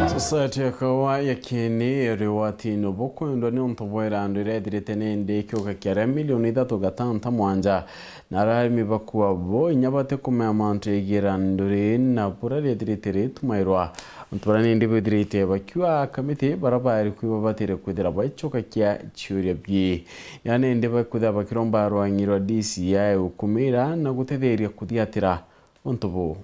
Society ya Kawa ya Kieni iri watino bukwendwa ni untu bwa irandu iria ithirite nindi ikiuka kia aria milioni ithatu gatanta mwanja, na aria arimi bakua bo inya batikumenya mantu jegii irandu ri na buria riethirite ritumairwa. Antu baria nindi bethirite bakiuga akamiti baria baari ku ibabatire kwithira baicokakia ciuria bii. Inya nindi bakwithira bakiromba rwang'i rwa D C I gukumira na gutetheria kuthiatira untu buu.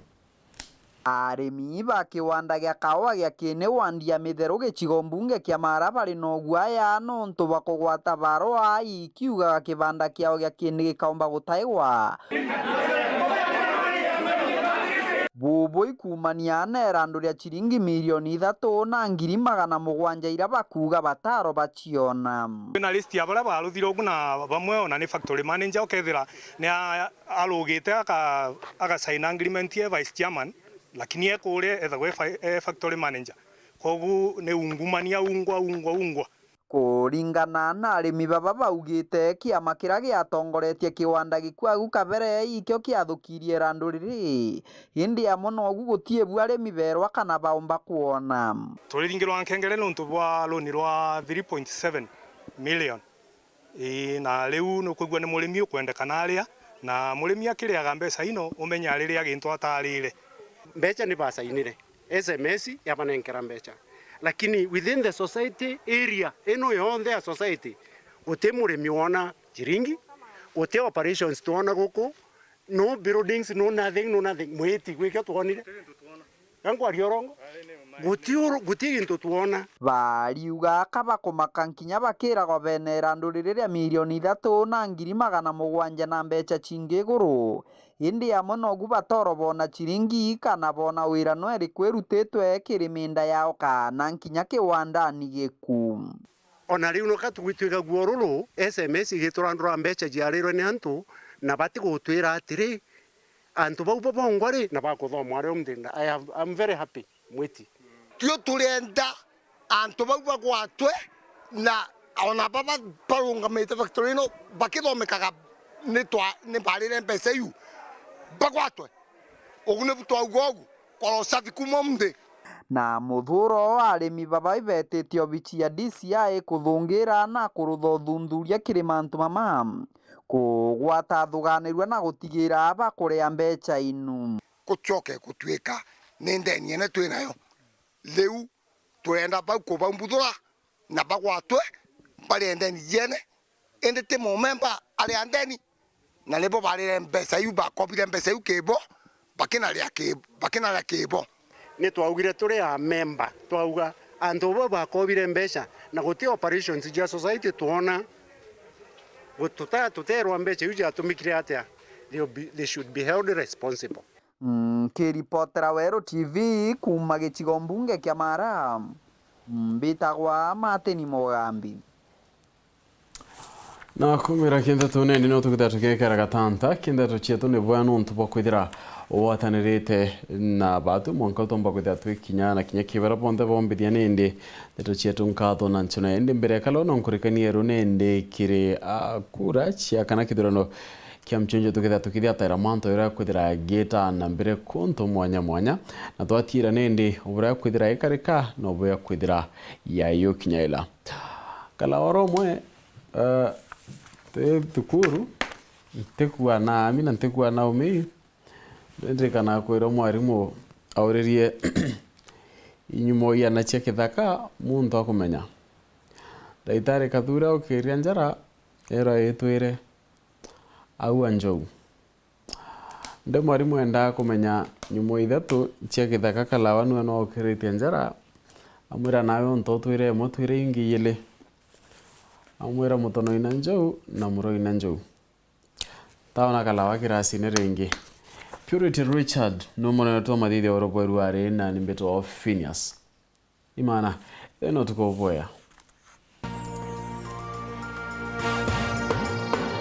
Arimi ba kiwanda gia kawa gia Kieni wandi ya Mitheru gicigo mbunge kia Mara bari na uguaya nontu bwa kugwata barua ikiugaga kibanda kiao gia Kieni gikaumba gutaigwa. Bubu ikumania na irandu ria ciringi milioni ithatu na ngiri magana mugwanja iria bakuuga bataro baciona. Kwina list ya baria baruthire ugu na bamwe ona ni factory manager, ukethira ni a-, arugite aka-, agasign agreement ye vice chairman, lakini e kuria ethagwa e fa-, e factory manager. Kogu ni ungumania, ungwa, ungwa, ungwa. Kuringana na arimi baba baugite, kiama kiria giatongoretie kiwanda gikua au kabere ikio kiathukirie irandu riri, indi amwe nogu gutii bu arimi berwa kana baumba kwona. Turiringirwa nkengere niuntu bwa loan rwa three point seven million. Ii, na riu nukwigua ni murimi ukwendekana aria, na murimi akiriaga mbeca ino, umenyaa riria gintu atarire. Mbeca ni basainire, S M S yabanenkera mbeca, lakini within the society area ino yonthe ya society, guti murimi wona ciringi, guti operations twona guku, no buildings, no nothing, no nothing. Mwiti, gwikio twonire? Ga nkwaria urongo? Guti uru-, guti gintu twona. Bariuga aka bakumaka nkinya bakiragwa bene irandu riri ria milioni ithatu na ngiri magana mugwanja na mbeca cingi iguru. Indi amwe nogu batoro bona ciringi kana bona wira no iriku irutitwe kiri minda yao kana nkinya kiwandani giku. Ona riu noka tugwitwika guo ruru, S M S igiturandura mbeca ciarirwe ni antu, na batigutwira atiri, antu bau babongwa ri, na bakuthomwa ari umthinda. I have, I'm very happy, mwiti. Tio turenda antu bau bagwatwe, na ona baba barungamite factory ino bakithomekaga ni twa-, ni barire mbeca iu, bagwatwe. Ugu nibu twauga ugu, kora usafi kuma umthi. Na muthuro, arimi baba ibetite obici ya D C I kuthungira na kurutha uthuthuria kiri mantu mama, kugwata athuganirua na gutigira bakuria mbeca inu. Gucoke gutuika ni ndeni ene twinayo. Riu turenda bau kubambuthura na bagwatwe baria ndeni yene, indi ti mumemba aria ndeni, na nibo barire mbeca iu, bakobire mbeca iu kibo, bakinaria ki-, bakinaria kibo. Ni twaugire turi a memba, twauga antu bau bakobire mbeca na guti operations cia society twona, gu-, tuta-, tuterwa mbeca iu ciatumikire atia, they will be, they should be held responsible. Nkiripotera Weru T V kuuma gicigo mbunge kia Mara, mbitagwa Martin Mugambi. Na kumira kintheto nene no tukithira tukekera gatanta, kintheto cietu ni bwega nontu bwa kwithira ugwatanirite na batu, mwanka utomba kwithira twi kinya na kinya kibera bonthe bombithia nindi ndeto cietu nkatho na nchona. Indi mbere ya kalo no nkurikanie ru nindi kiri, ah, kura cia kana kithurano kia mchunjo tukithira tukithiataira mantu uria kwithira gita na mbere kuntu mwanya mwanya, na twatira nindi uburia kwithira ikarika no buya kwithira yayukinyaila. Kala oro mwe, eh, ti thukuru, ntikua na ami na ntikua na umi, ndirikana kwirwa mwarimu auririe inyumo iana cia kithaka muntu akumenya. Ndaitari Kathura ukiria njara, era itwire. Aua Njou. Ndi mwarimu endaa kumenya nyumo ithatu cia githaka Kalawa niwe nookiritie njara, amwira, nawe untu utwire imwe twire ingi ijiri. Amwira, Mutonoi na Njou na Muroi na Njou. Taona Kalawa kirasine ringi. Purity Richard ni munene twa mathithia urobweru ari na ni mbitwa Phineas. Imana, ino tukuboya.